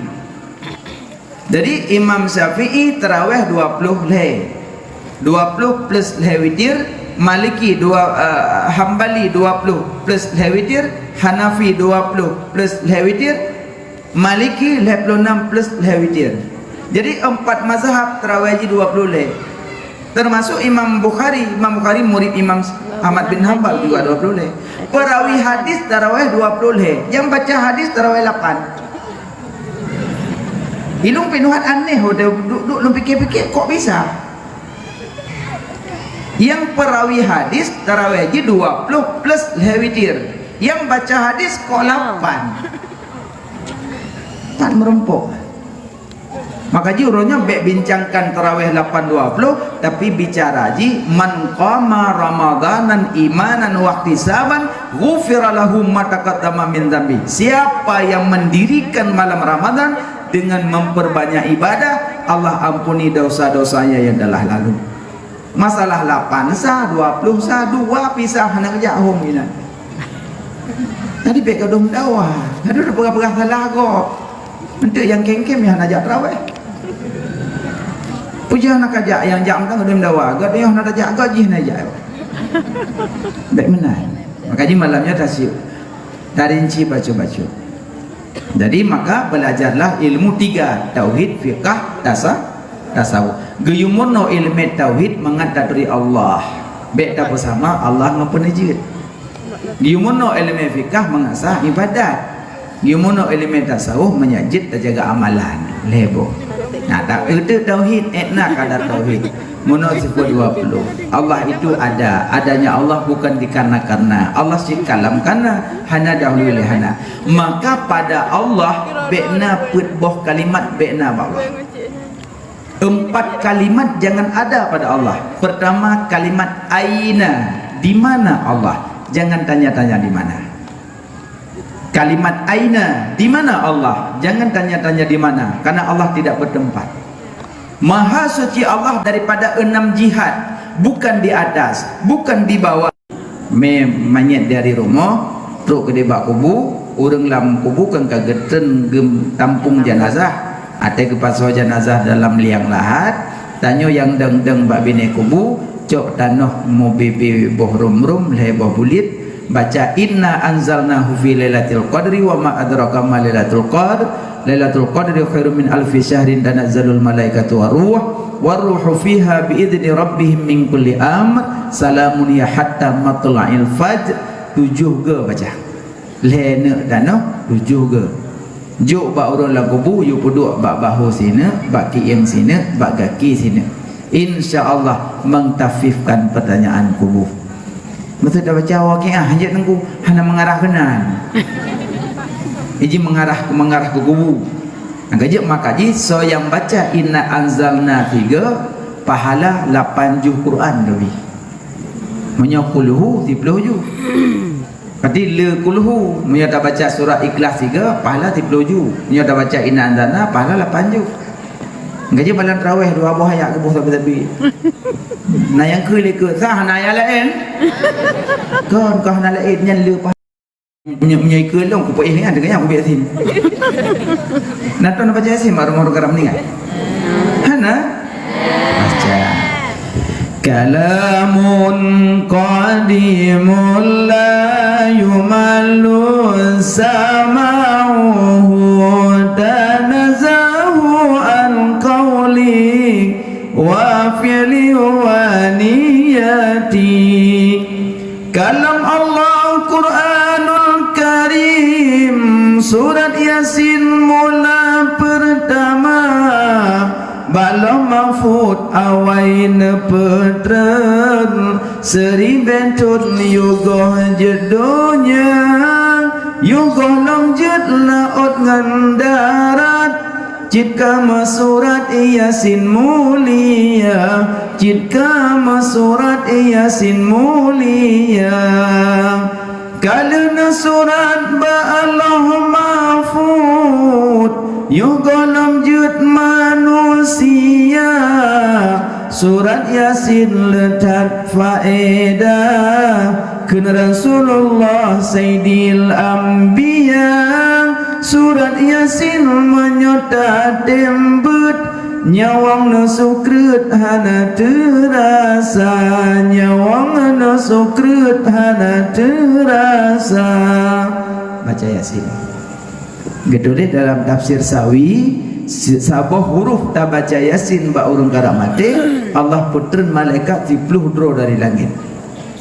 Jadi Imam Syafi'i tarawih dua ploh lhée. Dua ploh plus lhée witir, Maliki dua, eh, Hambali dua ploh plus lhée witir, Hanafi dua ploh plus lhée witir, Maliki lhée ploh nam plus lhée witir. Jadi empat mazhab tarawih jih dua ploh lhée. Termasuk Imam Bukhari, Imam Bukhari murid Imam Ahmad bin Hambal juga dua puluh lhée. Perawi hadis tarawih dua puluh lhée. Nyang baca hadis tarawih lapan. Ilung pinuhat aneh, udah duduk-duduk lung pikir-pikir, kok bisa? Yang perawi hadis tarawih ji dua puluh plus lhée witir. Yang baca hadis kok lapan. Tan meureumpok. Maka ji uroe nyoe bék bincangkan tarawih lapan dua puluh, tapi bicara ji, "Man qama Ramadanan imanan wahtisaban, ghufira lahu ma taqaddama min dzanbi." Siapa yang mendirikan malam Ramadan dengan memperbanyak ibadah, Allah ampuni dosa-dosanya yang telah lalu. Masalah lapan sah, dua puluh sah, dua pih sah, hana keujak hom inan. Jadi bék gadoh meudawa. Gadoh peugah-peugah salah gob. Enteuk nyang kém-kém nyang hana jak tarawih. Peue jih hana kajak, nyang jak mantong gadoh meudawa. Gadoh nyang hana tajak gob jih hana jak. Bék meunan. Maka jih malam nyoe tasiuk. Tarinci bacut-bacut. Jadi, maka belajarlah ilmu tiga, tauhid, fiqah, tasa-, tasawuf. Geuyue meurunoe ileumé tauhid mangat taturi Allah. Bék tapeusama Allah ngon peuneujeuet. Geuyue meurunoe ileumé fiqah mangat sah ibadat. Geuyue meurunoe ileumé tasawuf mangat jeuet tajaga amalan. Lhée boh. Nah, tak itu tauhid, eh, nah, kada tauhid. Meunan sifat dua puluh. Allah itu ada. Adanya Allah bukan dikarena-karena. Allah cit kalam kana, hana dahulu lé hana. Maka pada Allah, bèk na peuet boh kalimat, bèk na bak Allah. Empat kalimat jangan ada pada Allah. Pertama, kalimat aina. Di mana Allah? Jangan tanya-tanya di mana. Kalimat aina, di mana Allah? Jangan tanya-tanya di mana, karena Allah tidak bertempat. Maha suci Allah daripada enam jihad, bukan di atas, bukan di bawah. Mé manyét dari rumoh, trok keudéh bak kubu, ureuëng lam kubu kan ka geutreun geutampong janazah, até geupasoe janazah dalam liang lahat, tanyoe nyang dong-dong bak binéh kubu, cok tanoh meubibée boh rom-rom lhée boh buliet, baca, "Inna anzalnahu fi lailatul qadri wa ma adraka ma lailatul qadr. Lailatul qadri khairum min alfi syahrin, tanazzalul malaikatu war ruh, war ruhu fiha bi idzni rabbihim min kulli amr, salamun hiya hatta matla'il fajr." Tujoh go baca. Lhée neuk tanoh, tujoh go. Jok bak ureuëng lam kubu, yue peuduek bak bahô sineuk, bak kiéng sineuk, bak gaki sineuk. Insya Allah mengtafifkan pertanyaan kubu. Beutôi tabaca Waqiah, hanjeuet nunggu, hana mengarah keunan. Iji mengarah, mengarah ke kubu. Angka jeuet maka jih, soe nyang baca inna anzalna tiga, pahala lapan juh Quran leubeh. Meunyoe kulhu, siploh juh. Berarti le kulhu, meunyoe tabaca surat Ikhlas tiga, pahala siploh juh. Meunyoe tabaca inna anzalna, pahala lapan juh. Gaji malam tarawih dua boh ayat geuboh sabe-sabe. Na nyang keu lé keu, sah na ayat laén. Kon kah na laén nyan le pahala. Meunyoe, meunyoe ikeu lôn, kupeuéh nyan, teuka nyan kubiet Yasin. Nah, tuan baca Yasin, baru mau garam ni kan? Hana? Baca. Kalamun qadimun la yumallu sama'uhu, tanazzahu an qawli wa fi'li wa niyati. Kalam Allah Quranul Karim, surat Yasin mula pertama, bak Lauh Mahfud awai neupeutreun, seuribèe thon yôh goh jeuet donya, yôh goh lom jeuet laôt ngon darat. Cit ka meusurat Yasin mulia, cit ka meusurat Yasin mulia. Ka lheueh neusurat bak Lauh Mahfud, yôh goh lom jeuet manusia. Surat Yasin le that faedah, kheun Rasulullah Saidil Anbiya. Surat Yasin meunyoe tatem beuet, nyawöng neusukreut hana teurasa, nyawöng neusukreut hana teurasa. Baca Yasin. Geutuléh dalam tafsir Sawi, si-, saboh huruf tabaca Yasin bak ureuëng karap maté, Allah peutreun malaikat siploh droe dari langét.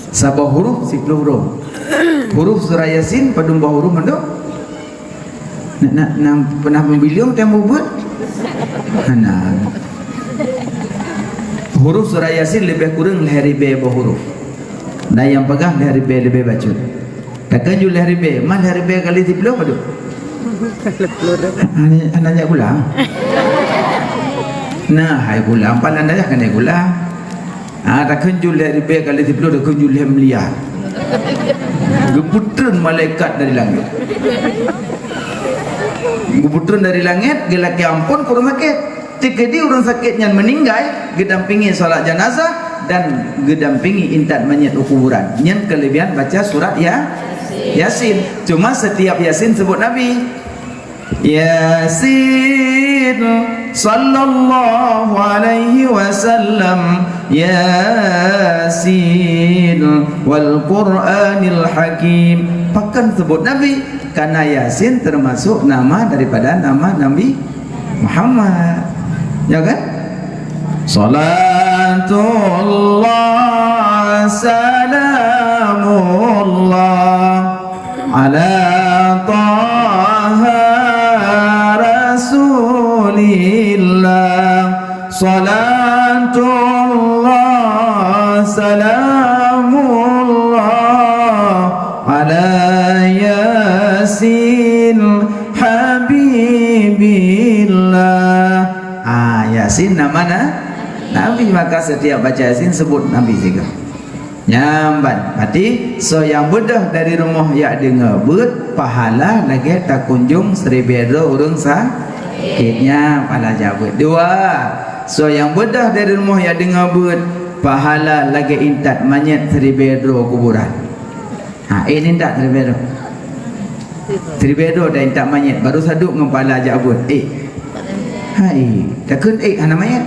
Saboh huruf siploh droe. Huruf surah Yasin padum boh huruf mandum? Na, na, na peunah meubiliong teuh mubuet? Hana. Huruf surah Yasin leubeh kureueng lhée ribée boh huruf. Na nyang peugah lhée ribée leubeh bacut. Takheun ju lhée ribée, man lhée ribée kali siploh padum? Hana, hana jak gula. Nah, hai gula, empat anda jak kena gula. Ah, takheun ju lhée ribée kali siploh, takheun ju lhée miliar. Geupeutreun malaikat dari langét. Geupeutreun dari langét, geulakée amphon keu ureuëng sakét. Teukeudi ureuëng sakét nyan meuninggai, geudampingi salat janazah dan geudampingi intat manyét u kuburan. Nyan keulebihan baca surat Ya-, Yasin. Cuma setiap Yasin sebut Nabi. Yasin, sallallahu alaihi wasallam, Yasin, wal Qur'anil Hakim. Pakon sebut Nabi? Karena Yasin termasuk nama daripada nama Nabi Muhammad. Ya kan? Salatullah, salamullah, ala Taha Rasulillah. Salatullah, salamullah ala Yasin habibillah. Ah, Yasin nama na-, Nabi, maka setiap baca Yasin sebut Nabi juga. Nyan ban, berarti soe nyang beudôh dari rumoh jak deungoe beuet, pahala lagèe takunjong siribèe droe ureueng sakét. Nyan pahala jak beuet. Dua, soe nyang beudôh dari rumoh jak deungoe beuet, pahala lagèe intat manyét siribèe droe kuburan. Ha, eh, intat siribèe droe. Siribèe droe dan intat manyét, baru saduek ngon pahala jak beuet. Eh. Hai, takheun eh hana manyét.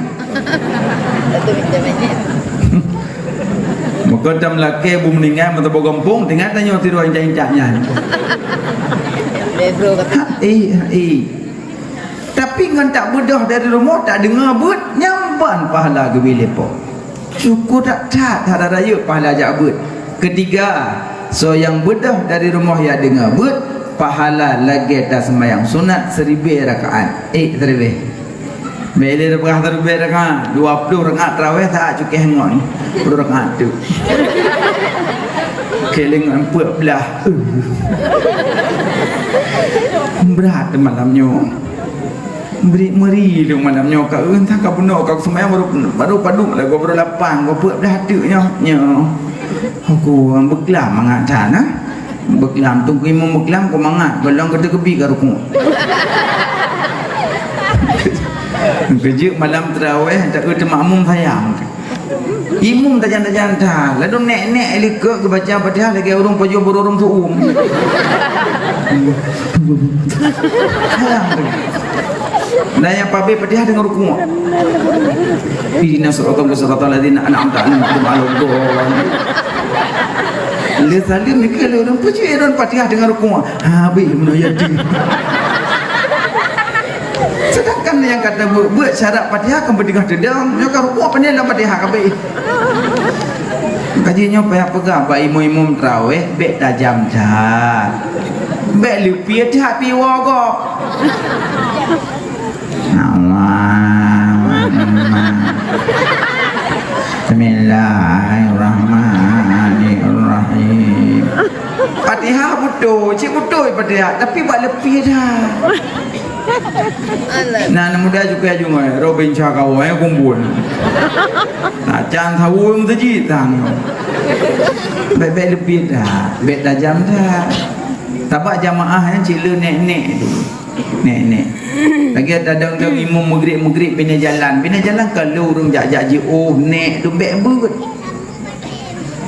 Maka tam lakèe bu meuninggai meuteubô gampông, tinggai tanyoe tiroe intat-intat nyan. Ha, eh, ha, eh. Tapi ngon tak beudôh dari rumoh, tak deungoe beuet, nyan ban pahala geubri lé Po. Syukur that-that, that rayeuk pahala jak beuet. Ketiga, soe nyang beudôh dari rumoh jak deungoe beuet, pahala lagèe taseumayang sunat siribèe rakaat. Eh, siribèe. Bèk lé reubah siribèe rakaat, dua ploh rakaat tarawèh saat cukéh ngon. Ploh rakaat tu. Kèlèng ngon peuet blah. Brat malam nyoe. Bri meuri lé malam nyoe ka, eh, entah ka bunoe ka seumayang baru, baru padub lagoe baru lapan, ka peuet blah teuk nyoe. Nyoe. Aku beuklam mangat that, nah. Beuklam, Teungku Imum beuklam, ku mangat, gohlom ka teukeubi ka rukuk. Keujeuet malam tarawèh, tak keu teumakmum sayang. Imum tajam-tajam that, lalu nèk-nèk likot geubaca Fatihah lagèe ureueng pajoh beururung su'um. Sayang tu. Dan nyang pabé Fatihah deungon rukuk. Ihdinas siratal mustaqim, siratal ladzina an'amta 'alaihim, ghairil maghdubi 'alaihim waladdallin. Lé salim mikir lé ureueng, peue cit Fatihah deungon rukuk? Ha, habéh meunoe yatim. Sedangkan nyang ka tabeuet-beuet syarat Fatihah kan beuteungoh teudong, nyoe ka rukuk pandai lam Fatihah ka habéh. Kaji nyoe payah peugah bak imum-imum tarawèh, bèk tajam that. Bèk leupie that piwoe gob. Allahumma. Bismillahirrahmanirrahim. Fatihah beutôi, cit beutôi Fatihah, tapi bak leupie that. Nah, aneuk muda juga jungoi, robin cha kawoe kumpul. Nah, can sawoe meuseujid tang. Bèk-bèk leupie that, bèk tajam that. Sabab jamaah nyan cit le nèk-nèk tu. Nèk-nèk. Lagèe tadong-dong imum meugrib-meugrib binéh jalan. Binéh jalan ka le ureueng jak-jak jiôh nèk tu bèk beuet.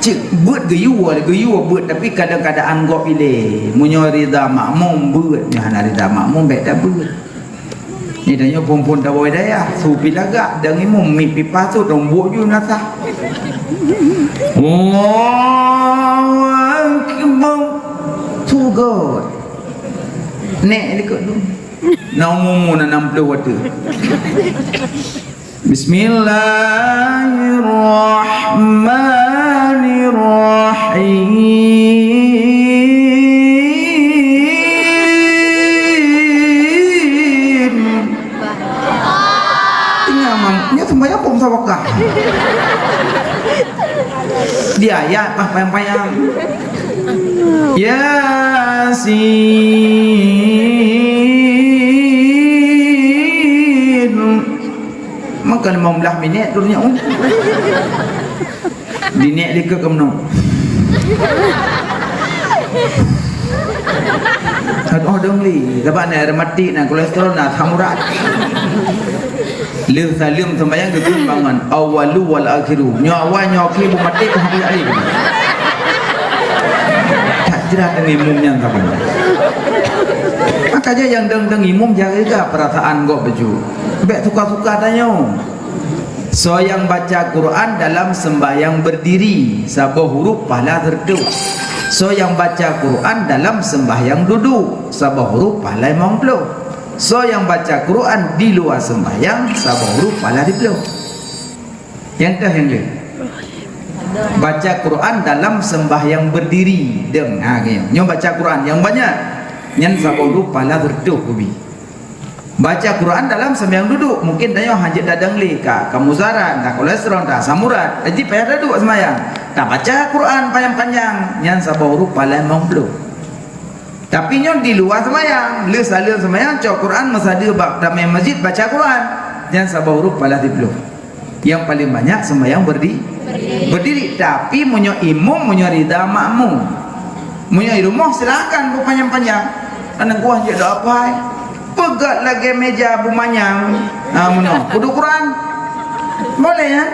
Cit beuet geuyue, geuyue beuet, tapi kadang keadaan gob ilèe. Meunyoe rida makmum beuet, nyoe hana rida makmum bèk tabeuet. Ni tanyoe phon-phon tawoe dayah, su pi lagak, dong imum, miet pi pasu, dong buet ju nasah. Allahu Akbar. Su göt. Nèk likot tu. Na umu-umu na nam ploh watèe. Bismillahirrahmanirrahim. Ingat mam, nyoe seumayang bom sawakah. Di ayat pah payang-payang. Yasin. Maka limong blah minèt tu nyak, uh. Di nèk likot keunoe. Adoh dong li, sabab na rematik, na kolesterol, na asam urat. Lheuh saleuem seumayang geukheun bangon, awwalu wal akhiru. Nyoe awai, nyoe akhé, beumaté, beumaté. That jrat deungon imum nyan saban. Maka jih nyang dong-dong imum jaga perasaan gob beujeuet. Bèk suka-suka tanyoe. Soe nyang baca Quran dalam sembahyang berdiri, saboh huruf pahala seratus. Soe nyang baca Quran dalam sembahyang duduk, saboh huruf pahala limong ploh. Soe nyang baca Quran di luwa sembahyang, saboh huruf pahala siplôh. Nyang keu nyang lheueh. Baca Quran dalam sembahyang berdiri. Dong, ha, nyoe. Nyoe baca Quran nyang banyak. Nyan saboh huruf pahala seratus kubi. Baca Quran dalam sembahyang duduk, mungkin tanyoe hanjeuet tadong lé, ka, ka muzarat, ka kolesterol, ka asam urat. Jadi payah taduek sembahyang. Tabaca Quran panjang-panjang, nyan saboh huruf pahala limong ploh. Tapi nyoe di luwa sembahyang, lheueh saleuem sembahyang, cok Quran meusadeue bak tamé masjid baca Quran, nyan saboh huruf pahala siplôh. Nyang paleng banyak sembahyang berdi-, berdiri. Tapi meunyoe imum, meunyoe rida makmum. Meunyoe di rumoh, silakan beupanjang-panjang. Aneuk buah jeuet doa pai. Peugöt lagèe meja beumanyang. Ha, meunoe. Kudu Quran. Boleh, ya?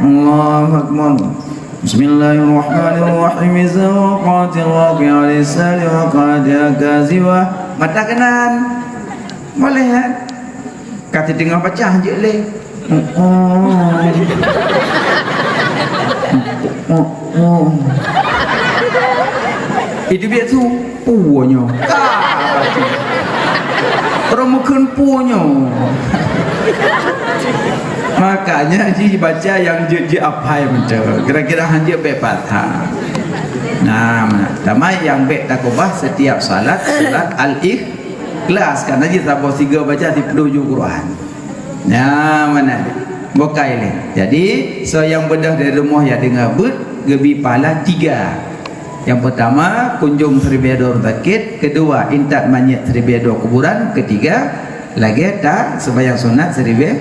Allahu Akbar. Bismillahirrahmanirrahim. Iza waqa'atir waqi'ah, laysa liwaq'atiha kazibah. Mata keunan. Boleh, ya? Ka teudeungoe baca jeuet lé. Oh, oh. Oh, oh. Itu biasa. Puo nyoe. Ka. Orang meukeun puo nyoe. Makanya ji baca nyang jeuet-jeuet apai mantong. Kira-kira hanjeuet bèk patah. Nah, tamai nyang bèk takubah setiap salat, surat Al-Ikhlas. Ikhlas, karena jih saboh sigoe baca siplôh ju Quran. Nyan meunan. Bukai lé. Jadi, soe nyang beudôh dari rumoh nyang deungö beuet, geubri pahala tiga. Nyang peutama, kunjong siribèe droe ureueng sakét, keudua, intat manyét siribèe droe kuburan, keutiga, lagèe ta sembahyang sunat siribèe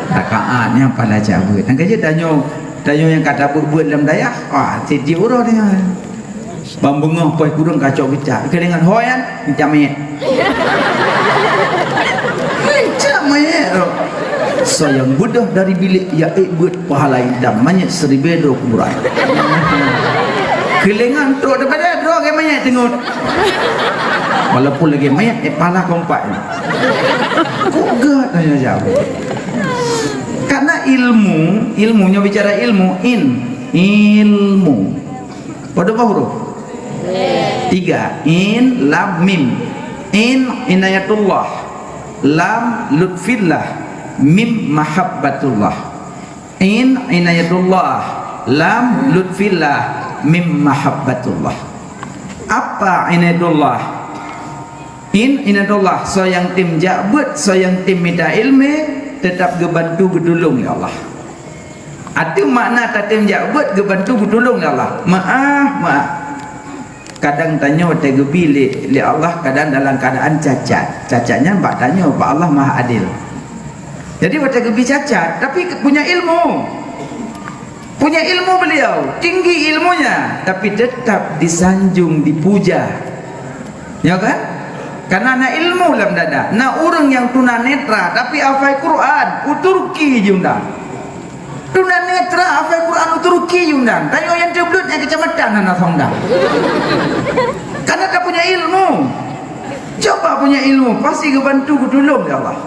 rakaat nyang pahala cak beuet. Nyang keujeuet tanyoe, tanyoe nyang ka tabeuet-beuet lam dayah, wah, siti uroe nyoe. Ban beungoh poh kureueng kacok geucak. Keulingan ho nyan, intat manyét. Intat manyét tu. Soe nyang beudôh dari bilék, ya ék beuet pahala intat manyét siribèe droe kuburan. Keulingan trok daripada droe lagèe manyét teungeut. Walaupun lagèe manyét, eh, pahala kompak ni. Kok gèt tanya jawab? Karena ilmu, ilmu nyoe bicara ilmu, in, ilmu. Padum boh huruf? Tiga. In, lam, mim. In, inayatullah. Lam, lutfillah. Mim, mahabbatullah. In, inayatullah. Lam, lutfillah. Mim, mahabbatullah. Apa inayatullah? In, inayatullah. Soe nyang tem jak beuet, soe nyang tem mita ileumèe, teutap geubantu geutulông lé Allah. Ateueh makna tatem jak beuet geubantu geutulông lé Allah. Meu'ah, meu'ah. Kadang tanyoe watèe geubri lé, lé Allah, kadang dalam keuadaan cacat. Cacat nyan bak tanyoe, bak Allah Maha Adil. Jadi watèe geubri cacat, tapi punya ilmu. Punya ilmu beliau, tinggi ilmunya, tapi tetap disanjung, dipuja. Ya kan? Karena na ilmu lam dada. Na ureueng nyang tunanetra, tapi hafai Quran, u Turki jiundang. Tunanetra hafai Quran u Turki jiundang. Tanyoe nyang teubleuet nyang keucamatan hana sondang. Karena ka punya ilmu. Coba punya ilmu, pasti geubantu geutulông lé Allah.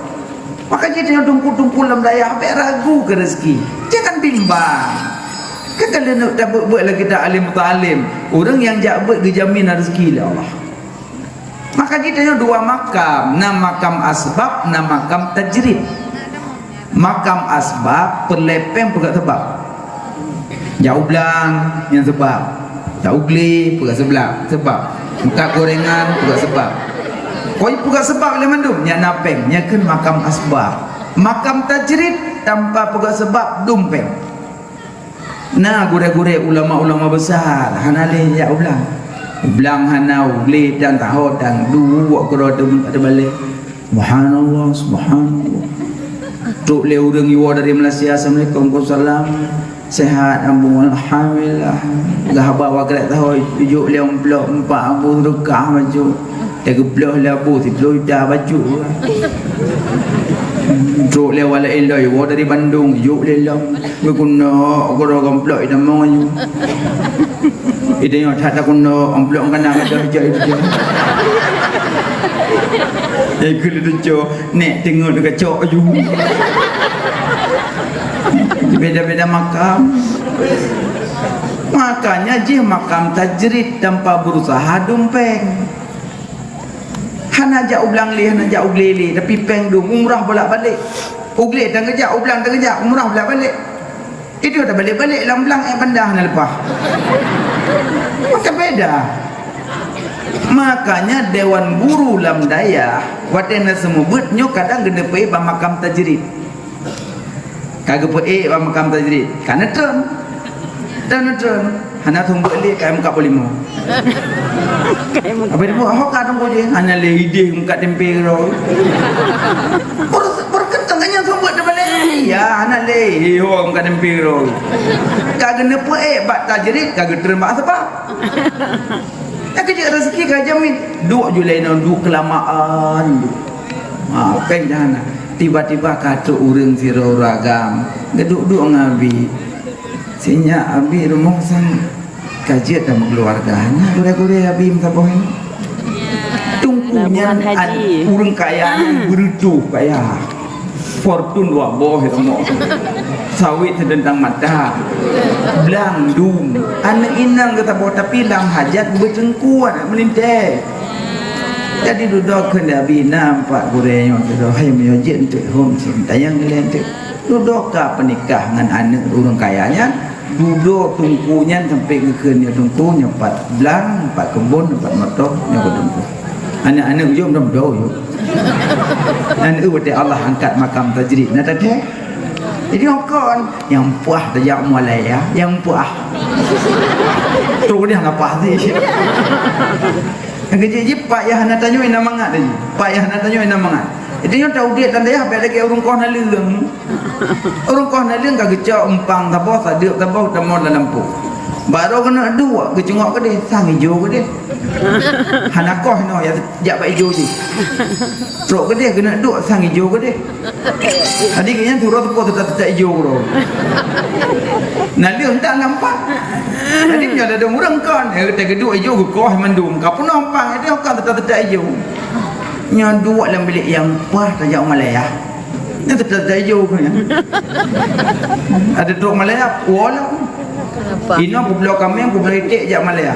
Maka jih tanyoe teungku-teungku lam dayah, bèk ragu keu rezeki. Jangan bimbang. Kan ka lheueh tabeuet-beuet lagèe ta alim mutaalim. Ureueng nyang jak beuet geujamin rezeki lé Allah. Maka jih tanyoe dua makam, na makam asbab, na makam tajrid. Makam asbab, peureulèe pèng peugah sabab. Jak u blang, nyan sabab. Jak u glé, peugah sabab. Sabab. Meukat gorengan, peugah sabab. Kon peugah sabab lé mandum, nyan na pèng. Nyan kheun makam asbab. Makam tajrid, tanpa peugah sabab, dum pèng. Na gurèe-gurèe ulama-ulama besar hana lé jak u blang. U blang hana, u glé tan, taho tan, duek keudroe teubalek. Subhanallah, subhanallah. Trok lé ureueng iwoe dari Malaysia, "Assalamualaikum." "Waalaikumsalam." "Sehat, Abu?" "Alhamdulillah." Geuhaba bak krek taho, ijok lé amplop empat, Abu, seudeukah bacut. Teugeubloh lé Abu siplôh juta bacut. Trok lé wala iloi, woe dari Bandung, jok lé lom. Geukunok, geuroe gomplok, itamong aju. Ide nyoe that takunok, amplop kana gadôh ijak itu. Ikut itu, nek tengok dekat cok aju. Beda-beda makam. Makanya jih makam tajrid tanpa berusaha dum pèng. Hana jak u blang lé, hana jak u glé lé, tapi pèng dum, umrah bolak-balik. U glé tan geujak, u blang tan geujak, umrah bolak-balik. Itu dah balik-balik lam blang, eh, banda hana leupah. Maka beda. Makanya dewan guru lam dayah watèe na seumeubeuet nyoe kadang geuneupeuék bak makam tajrid. Ka geupeuék bak makam tajrid, ka neutreun. Dan neutreun, hana seumeubeuet lé ka meukat poh limong. Apa dia buat? Ho ka tunggu je, hana lé idéh meukat tempe keudroe. Ber-, berkentang kan nyang seumeubeuet teuma lé. Ya, hana lé, ho meukat tempe keudroe. Ka geuneupeuék bak tajrid, ka geutreun bak asbab. Nyang keu jeuet raseuki ka jamin. Duek ju lé inoe, duek keulamaan, duek. Ha, péng jahanam. Tiba-tiba ka trok ureueng sidroe ureueng agam. Geuduek-duek ngon Abi. Sinyak Abi rumoh sang ka jeuet dan meukeuluwarga. Nyan gurèe-gurèe Abi meusaboh nyoe. Teungku nyan, ureueng kaya nyan, beureudoh kaya. Fortune dua boh ya Allah. Sawit seudentang mata. Blang dum. Aneuk inong geusaboh tapi lam hajat beuteungku aneuk meulintèe. Jadi dudoe kheun Abi na empat gurèe nyoe dudoe, hai meunyoe jeuet eunteuk hom sim tayang ilèe eunteuk. Dudoe ka peunikah ngon aneuk ureueng kaya nyan, dudoe teungku nyan sampai geukheun nyoe teungku nyoe pat blang, pat keubon, pat moto, nyoe keu teungku. Aneuk-aneuk jom dom dom. Nyan eu watèe Allah angkat makam tajrid na teuntèe. Jadi kon nyang puah tajak mulai ya, nyang puah. Tu dia hana puah sih. Nyang keu jih, jih pat yah hana tanyoe na mangat tadi. Pat yah hana tanyoe na mangat. Jadi nyoe ta udép lam dayah bèk lagèe ureueng koh naleueng. Ureueng koh naleueng ka geucok umpang saboh, sadeuep saboh, tamong lam lampôh. Baroe keuneuk duek, geucungok keudeh, sang ijo keudeh. Hana koh inoe ya jak bak ijo jih. Trok keudeh keuneuk duek sang ijo keudeh. Jadi geuhnyan turot teupot teuta-teuta ijo keudroe. Naleueng tak nampak. Jadi meunyoe ladôm ureueng kon, eh, teugeuduk ijo geukoh mandum. Ka peunoh pang, eh, kon teuta-teuta ijo. Nyoe duek lam bilék nyang paih tajak u Malaya. Nyan teuta-teuta ijo keuh nyan. Ada trok Malaya, woe lom. Inoe peubloe kaméng, peubloe iték jak Malaya.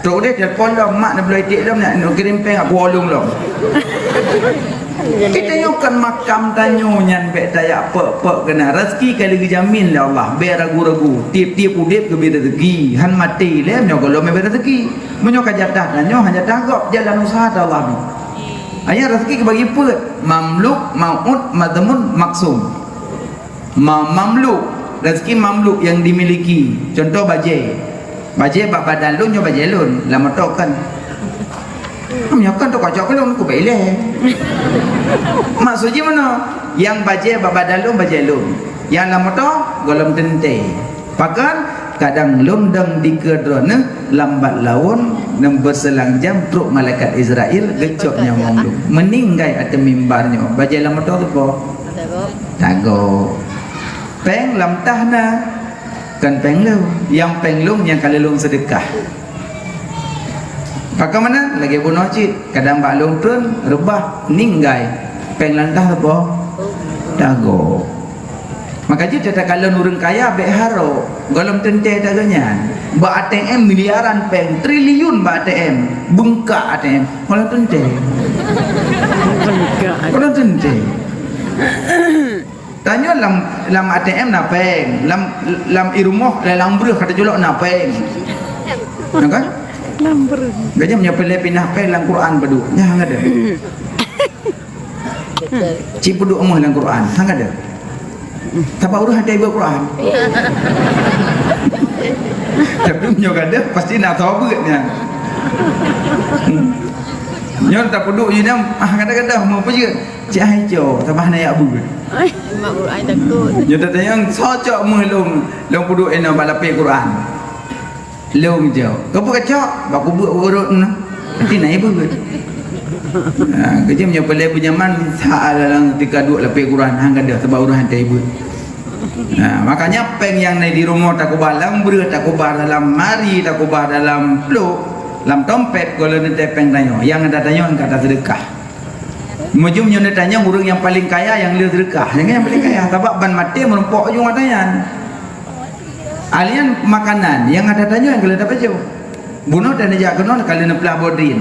Trok deh telepon lom, mak neubloe iték lom, nak neukirém péng, aku olong lom. Kita nyoe kan makam tanyoe nyan bèk tajak pek-pek keunan. Raseuki ka lheueh geujamin lé Allah, bèk ragu-ragu. Tiep-tiep udép geubri raseuki, han maté lé nyoe gohlom bèk raseuki. Meunyoe ka jatah tanyoe, han jatah gob, jalan usaha ta Allah bi. Hanya raseuki keubagi peuet, mamluk, mau'ud, madhmun, maksum. Ma-, mamluk, raseuki mamluk nyang dimiliki. Cuntoh bajèe. Bajèe bak badan lôn nyoe bajèe lôn, lam moto kon. Meunyoe kon teuh kocok keu lôn, kubèk ilèe. Maksud jih meunoe, nyang bajèe bak badan lôn bajèe lôn. Nyang lam moto gohlom teuntèe. Pakon? Kadang lôn dong dikeue droeneuh lam bak lawon nyang beuseulang jam trok malaikat Israel geucok nyawöng lôn. Meuninggai ateueh mimbar nyoe, bajèe lam moto teuh po. Tagoe. Péng lam tah na, kon péng lôn. Nyang péng lôn nyang ka lheueh lôn seudeukah. Pakon meunan? Lagèe bunoe cit, kadang bak lôn treun, reubah, ninggai. Péng lam tah teuh po? Tagoe. Maka jih takalon ureueng kaya bèk harok, gohlom teuntèe tagoe nyan. Bak A T M miliaran péng, triliun bak A T M, beungkak A T M, gohlom teuntèe. Gohlom teuntèe. Tanyoe lam, lam A T M na péng, lam, lam ié rumoh, lam, lam breueh ka teuculok na péng. Na kan? Lam breueh. Gajah meunyoe peureulèe pinah péng lam Quran padum. Nyan han gadôh. Cit peuduek meuh lam Quran. Han gadôh. Sabab ureueng han ta ibuet Quran. Tapi meunyoe gadôh, pasti na saboh beuet nyan. Nyoe tapeuduek jih nyan, ah, gadôh-gadôh meuh peujeuet. Cit hai co, sabab hana jak beuet. Mak Quran takut. Nyoe tatanyong, soe cok meuh lôn, lôn peuduek inoe bak lapéh Quran. Lôn jaweueb, "Keupeue kacok?" "Bak kubeuet urot nyoe." Berarti na ié beuet. Ha, keujeuem nyoe peureulèe beunyaman, sa lam tika duek lapéh Quran, han gadôh, sabab ureueng han ta ié beuet. Ha, makanya péng nyang na di rumoh takeubah lam breueh, takeubah dalam mari, takeubah dalam plôk, lam tompet, gohlom teuntèe péng tanyoe. Nyang ada tanyoe ka taseudeukah. Meujeuem nyoe neutanyong ureueng nyang paleng kaya nyang le seudeukah. Nyang, nyang paleng kaya, sabab ban maté meurumpok ujong ata nyan. Ahli nyan makanan, nyang ada tanyoe nyang ka lheueh tapajoh. Bunoe dan neujak keunoe ka lheueh neuplah bodrin.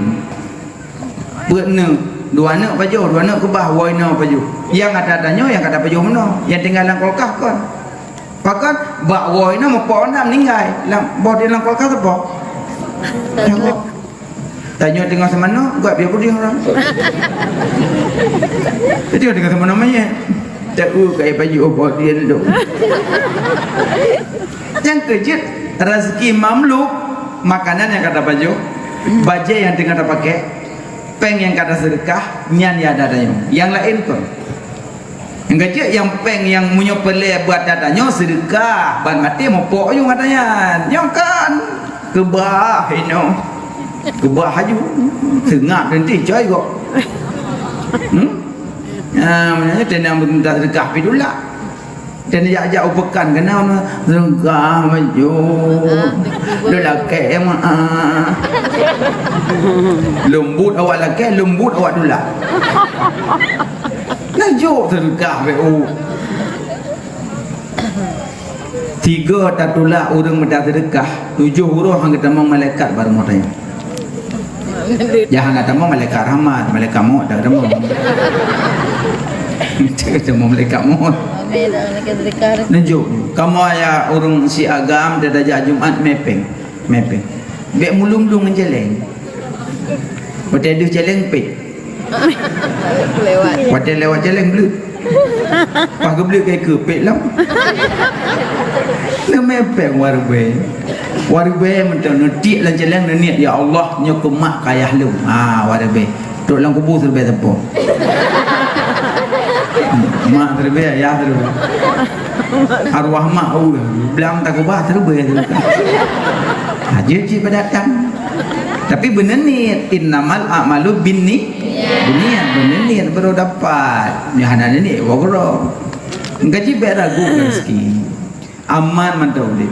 Peuet neuk, dua neuk pajoh, dua neuk keubah, woe inoe pajoh. Nyang ada tanyoe nyang ka tapajoh bunoe, nyang tinggai lam kulkas kon. Pakon, bak woe inoe meupo na meuninggai, lam bodrin lam kulkas teupo. Tanyoe teungoh seumanoe, gop piôh puding ureueng. Tanyoe teungoh seumanoe manyét. Tahu kai baju oh bodi tu. Nyang keujeuet, rezeki mamluk, makanan nyang ka tapajoh, bajée nyang teungoh tapaké, péng nyang ka taseudekah, nyan nyang ada tanyoe. Nyang laén kon. Nyang keujeuet nyang péng nyang meunyoe peureulée buat that tanyoe seudeukah, ban maté mupok ayong ata nyan. Nyoe kan keubah inoe. Keubah aju. Seungab teuntée coy kok. Hmm? Ah, meunyoe teunang beumunta seudeukah pi dulak. Dan jak-jak u peukan keunoe seudeukah maju. Lôn lakée meu'ah. Leumbut awak lakée, leumbut awak dulak. Nah, jok seudeukah beu. Tiga tatulak ureueng meuta seudeukah, tujoh uroe han geutamong malaikat bak rumoh tanyoe. Jangan geutamong malaikat rahmat, malaikat maut tak geutamong. Geutamong malaikat maut. Amin. Malaikat seudeukah. Nah, jok. Kamoe ya ureueng si agam tajak Jumat mé péng. Mé péng. Bék mulung-mulung ngon céléng. Watée deuh céléng péng. Lewat. Watée lewat céléng bleuet. Pas geubleut kai keu péng lom. Neumé péng wareubée. Wareubée mantong neutiek lam céléng neuniet, "Ya Allah, nyoe keu mak keu ayah lôn." Ha, wareubée. Trok lam kubu seureubée sapo. Mak seureubée, ayah seureubée. Arwah mak, uh, blang takeubah seureubée tu. Ha, jeuet cit beudatang. Tapi beuneuh niet, innamal a'malu binni-, binniat, beuneuh niet baru dapat. Nyoe hana niet, wa gura. Gaji bék ragu rezeki. Aman mantong udép.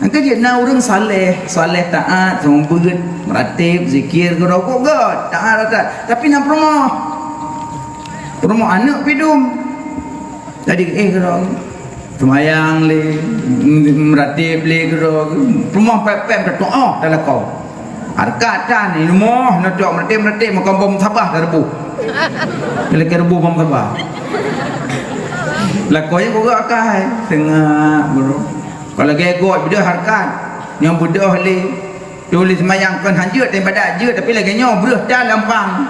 Angka jeuet na ureueng saleh, saleh taat, seumeubeuet, meurateb, zikir, keudroe kok gét, taat, taat. Tapi na peurumoh. Peurumoh aneuk pidum. Jadi, eh, keudroe. Seumayang lé, meurateb lé keudroe. Peurumoh pép-pép tatu'oh talakoe. Hareukat tan, ileumah, neutok meurateb-meurateb, makam bom sabah tareubôh. Lakée reubôh bom sabah. Lakoe nyan kok gét akai, seungab, bro. Kalau lagée gob beudôh hareukat, nyang beudôh lé, tuléh seumayang kon han jeuet, ibadat jeuet, tapi lagée nyoe breueh tan lampang.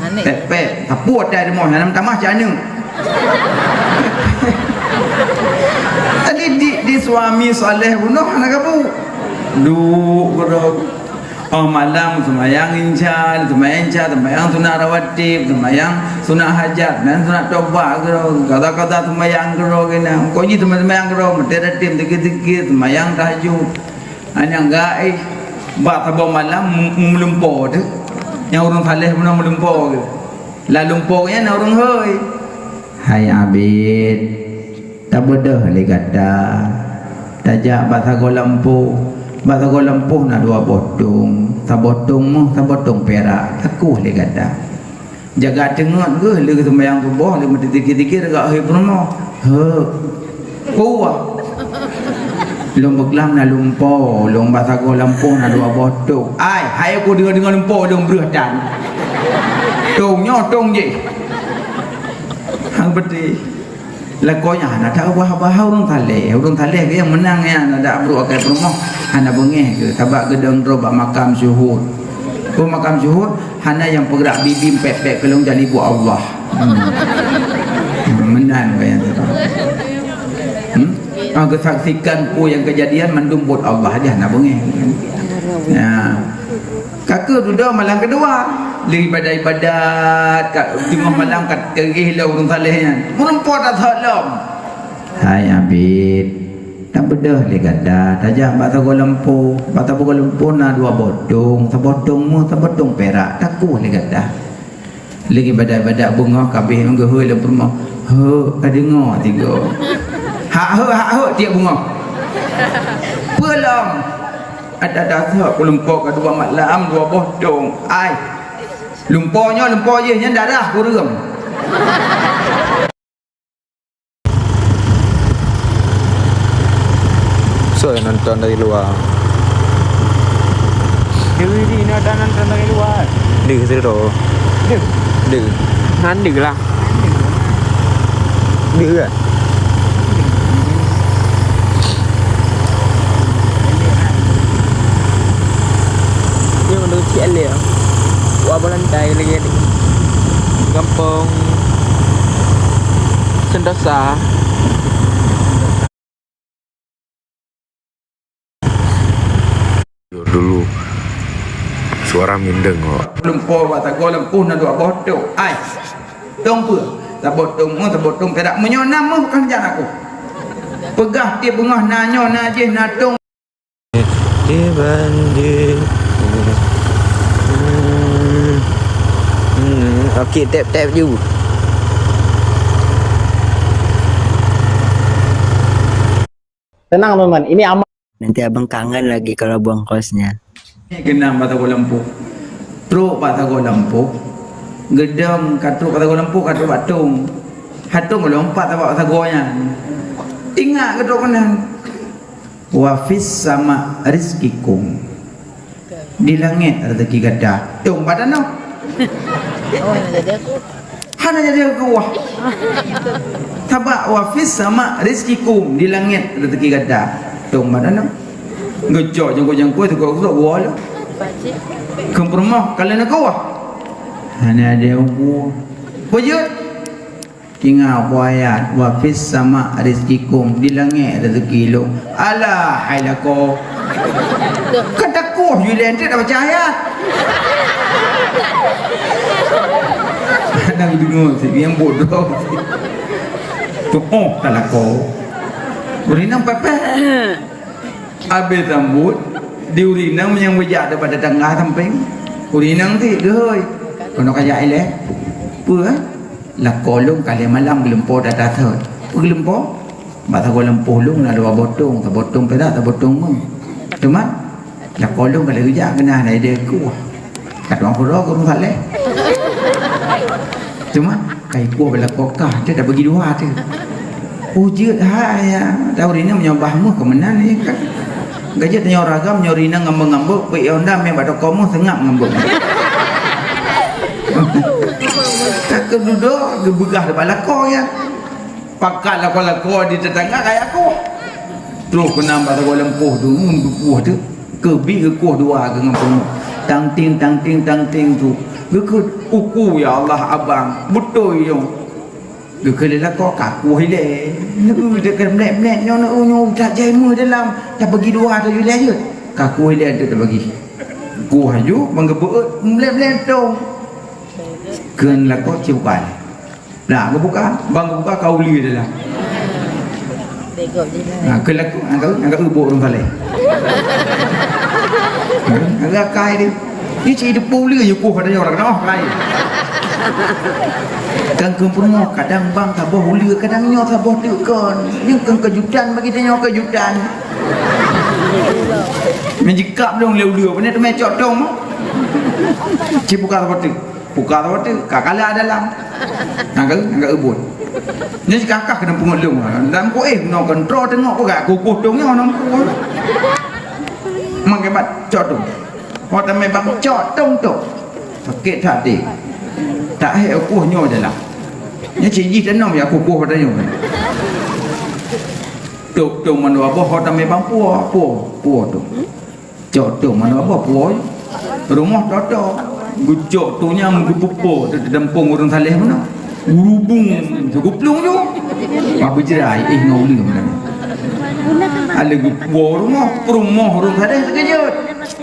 Aneh. Pet-pet, sapeue tai rumoh, dalam tamah cak aneuk. Tadi di, di suami saleh bunoh hana gabu. Duek, bro. Oh, malam seumayang insya, seumayang insya, seumayang sunat rawatib, seumayang sunat hajat, dan sunat tobat keudroe, kaza-kaza seumayang keudroe keunan. Kok jih seumayang keudroe, meuteuratim, zikir-zikir, seumayang tahajud. Hana gaéh, bak saboh malam mu-, meulumpo teuh. Nyang ureueng saleh meunan meulumpo teuh. Lam lumpo nyan na ureueng hôi. Hai Abid, tabeudôh lé gata. Tajak bak sagoe lampôh. Bak sagoe lampôh na dua boh tông. Saboh tông méuh, saboh tông pirak. Takueh lé gata. Jaga teungeut geuh lé seumayang suboh, lé meuteutikir-tikir gak hôi peurumoh. Heuek. Kuah. Lôn peugah na lumpo, lôn bak sagoe lampôh na dua boh tông. Ai, hai ku deungoe-deungoe lumpo lôn breueh tan. Tông nyoe tông jih. Hang beutôi. Lakoe nyan hana that ubah-ubah ureueng saleh. Ureueng saleh nyang meunang nyan, adak brok akai peurumoh hana beungéh keu, sabab geudong droe bak makam syuhud. Peue makam syuhud? Hana nyang peugrak bibim pet-pet keulong jali buet Allah. Hmm. Hmm, meunan wayang tu. Hmm? Ah, geusaksikan peue nyang keujadian mandum buet Allah, hana beungéh. Ya. Ka keuh dudoe malam keudua, lé ibadat-ibadat, ka teungoh malam ka teugeh lom ureueng saleh nyan. Meureumpok that lom. Hai Abid, tabeudôh lé gata, tajak bak sagoe lampôh, bak sagoe lampôh na dua boh tông, saboh tông méuh, saboh tông pirak, takueh lé gata. Lé ibadat-ibadat beungoh ka abéh nyang geuhôi lom peurumoh. Heuek, ka deungoe tiga. Hak heuek, hak heuek tiep beungoh. Peue lom? Ada dasar ku lumpo ka dua malam, dua boh tông. Ai. Lumpo nyoe, lumpo jih nyan darah kureueng. Soe nyang nonton dari luar? Deui di nonton, nonton dari luar. Deuh sidroe. Deuh. Deuh. Nyan deuh lah. Deuh kan? Dia menurut C L Lagi ni. Gampông Sentosa. Dulu suara mindeng kok. Lumpoe bak sagoe lampôh na dua boh tông. Ai. Tông peue? Saboh tông meuh, saboh tông pirak. Meunyoe na meuh, kon jan aku. Peugah tiep beungoh na nyoe, na jih, na tông. Dibanding. Hmm. Hmm. Okey, tap-tap ju. Tenang, teman-teman. Ini aman. Nanti abang kangen lagi kalau buang kosnya. Keunong bak sagoe lampôh. Trok bak sagoe lampôh. Geudong ka trok bak sagoe lampôh, ka trok bak tông. Hatông lompat bak sagoe nyan. Ingat keu trok keunan. "Wa fis sama rizqikum." Di langét rezeki gata. Tông bak tanoh. Hana jadi aku wah. Sabab "wa fis sama rizqikum", di langét rezeki gata. Tông bak tanoh. Geucok jangkôi-jangkôi, teuka-teuka gua lah. Keu peurumoh, kalau nak wah. Hana ada aku. Peujeuet. Tinggai ayat, "Wa fis sama rizqikum", di langét rezeki lôn. Alah, hai lakoe. Kan takoh ju lé, enteuk dak baca ayat. Kadang deungoe si nyang bodoh. Tu oh, ka lakoe. Ureueng inong pepeh. Abéh sambot, di ureueng inong nyang beujak daripada tangga sampéng. Ureueng inong ti geuhôi. Keunoe ka jak ilée. Peue, eh? Lakoe lôn ka lhée malam geulumpoe that-that thot. Peue geulumpoe? Bak sagoe lampôh lôn na dua boh tông, saboh tông pirak, saboh tông meuh. Teuma, lakoe lôn ka lhée geujak keunan na idée kueh. Ka tuang kuro gurung saleh. Teuma, kai kueh bela kokah, teuh tabagi dua teuh. Oh, jeuet hai, ya. Tahu rineu meunyoe bah meuh keu meunan ni kan. Gajah tanyoe ragam, nyoe rineu ngambek-ngambek, peuet Honda meh bak toko meuh seungab ngambek. Ka keududoe geubeugah bak lakoe, ya. Pakat lakoe-lakoe di tetangga kaya kueh. Troh keunan bak sagoe lampôh tu, ngon geukueh tu. Keubiet geukueh dua keu ngon peungoh. Tang ting, tang ting, tang ting tu. Geukheun, "Uku, ya Allah, abang, beutôi nyoe." Geukheun lé lakoe, "Ka kueh ilée." Neu, dia kheun mlet-mlet nyoe, neu, nyoe, tak jai meuh dalam. Tabagi dua tu ilée jeuet. Ka kueh ilée tu tabagi. Kueh aju, bang geubeuet, mlet-mlet tu. Kheun lakoe, "Cit bukai." Nah, geubuka, bang geubuka ka uleue dalam. Nah, keu lakoe, angka, angka ubok ureueng saleh. Angka akai dia. Ni cit deupeu uleue yue kueh pada nyoe orang noh lain. Kan keu peurumoh, kadang bang saboh uleue, kadang nyoe saboh teuk kon. Nyoe kan keujutan bagi tanyoe keujutan. Meujikap dong lé uleue, pane teumé cok tong mah. Cit buka saboh teuk. Buka saboh teuk, ka kala dalam. Nangka, nangka ubon. Nyoe sikakah keuneuk peungeut lôn. Dan ku, eh, noe kontrol teungoh ku gak kukuh tong nyoe nang ku. Mangkebat cok tong. Ho tamé bang cok tong tu. Sakét that deh. Tak hek kukuh nyoe dalam. Nyoe cit jih tanom ya kukuh pada nyoe. Tok tong mandua boh ho tamé bang pua, pua, pua tu. Cok tong manoe apa puwoe? Rumoh toto. Geucok tong nyang geupupo teudampông ureueng saleh meunan. Urubung seuguplung ju. Wah, beujrai, eh, ngon uleueng meunan. Aleueng geupuwoe rumoh, peurumoh ureueng saleh teukeujot.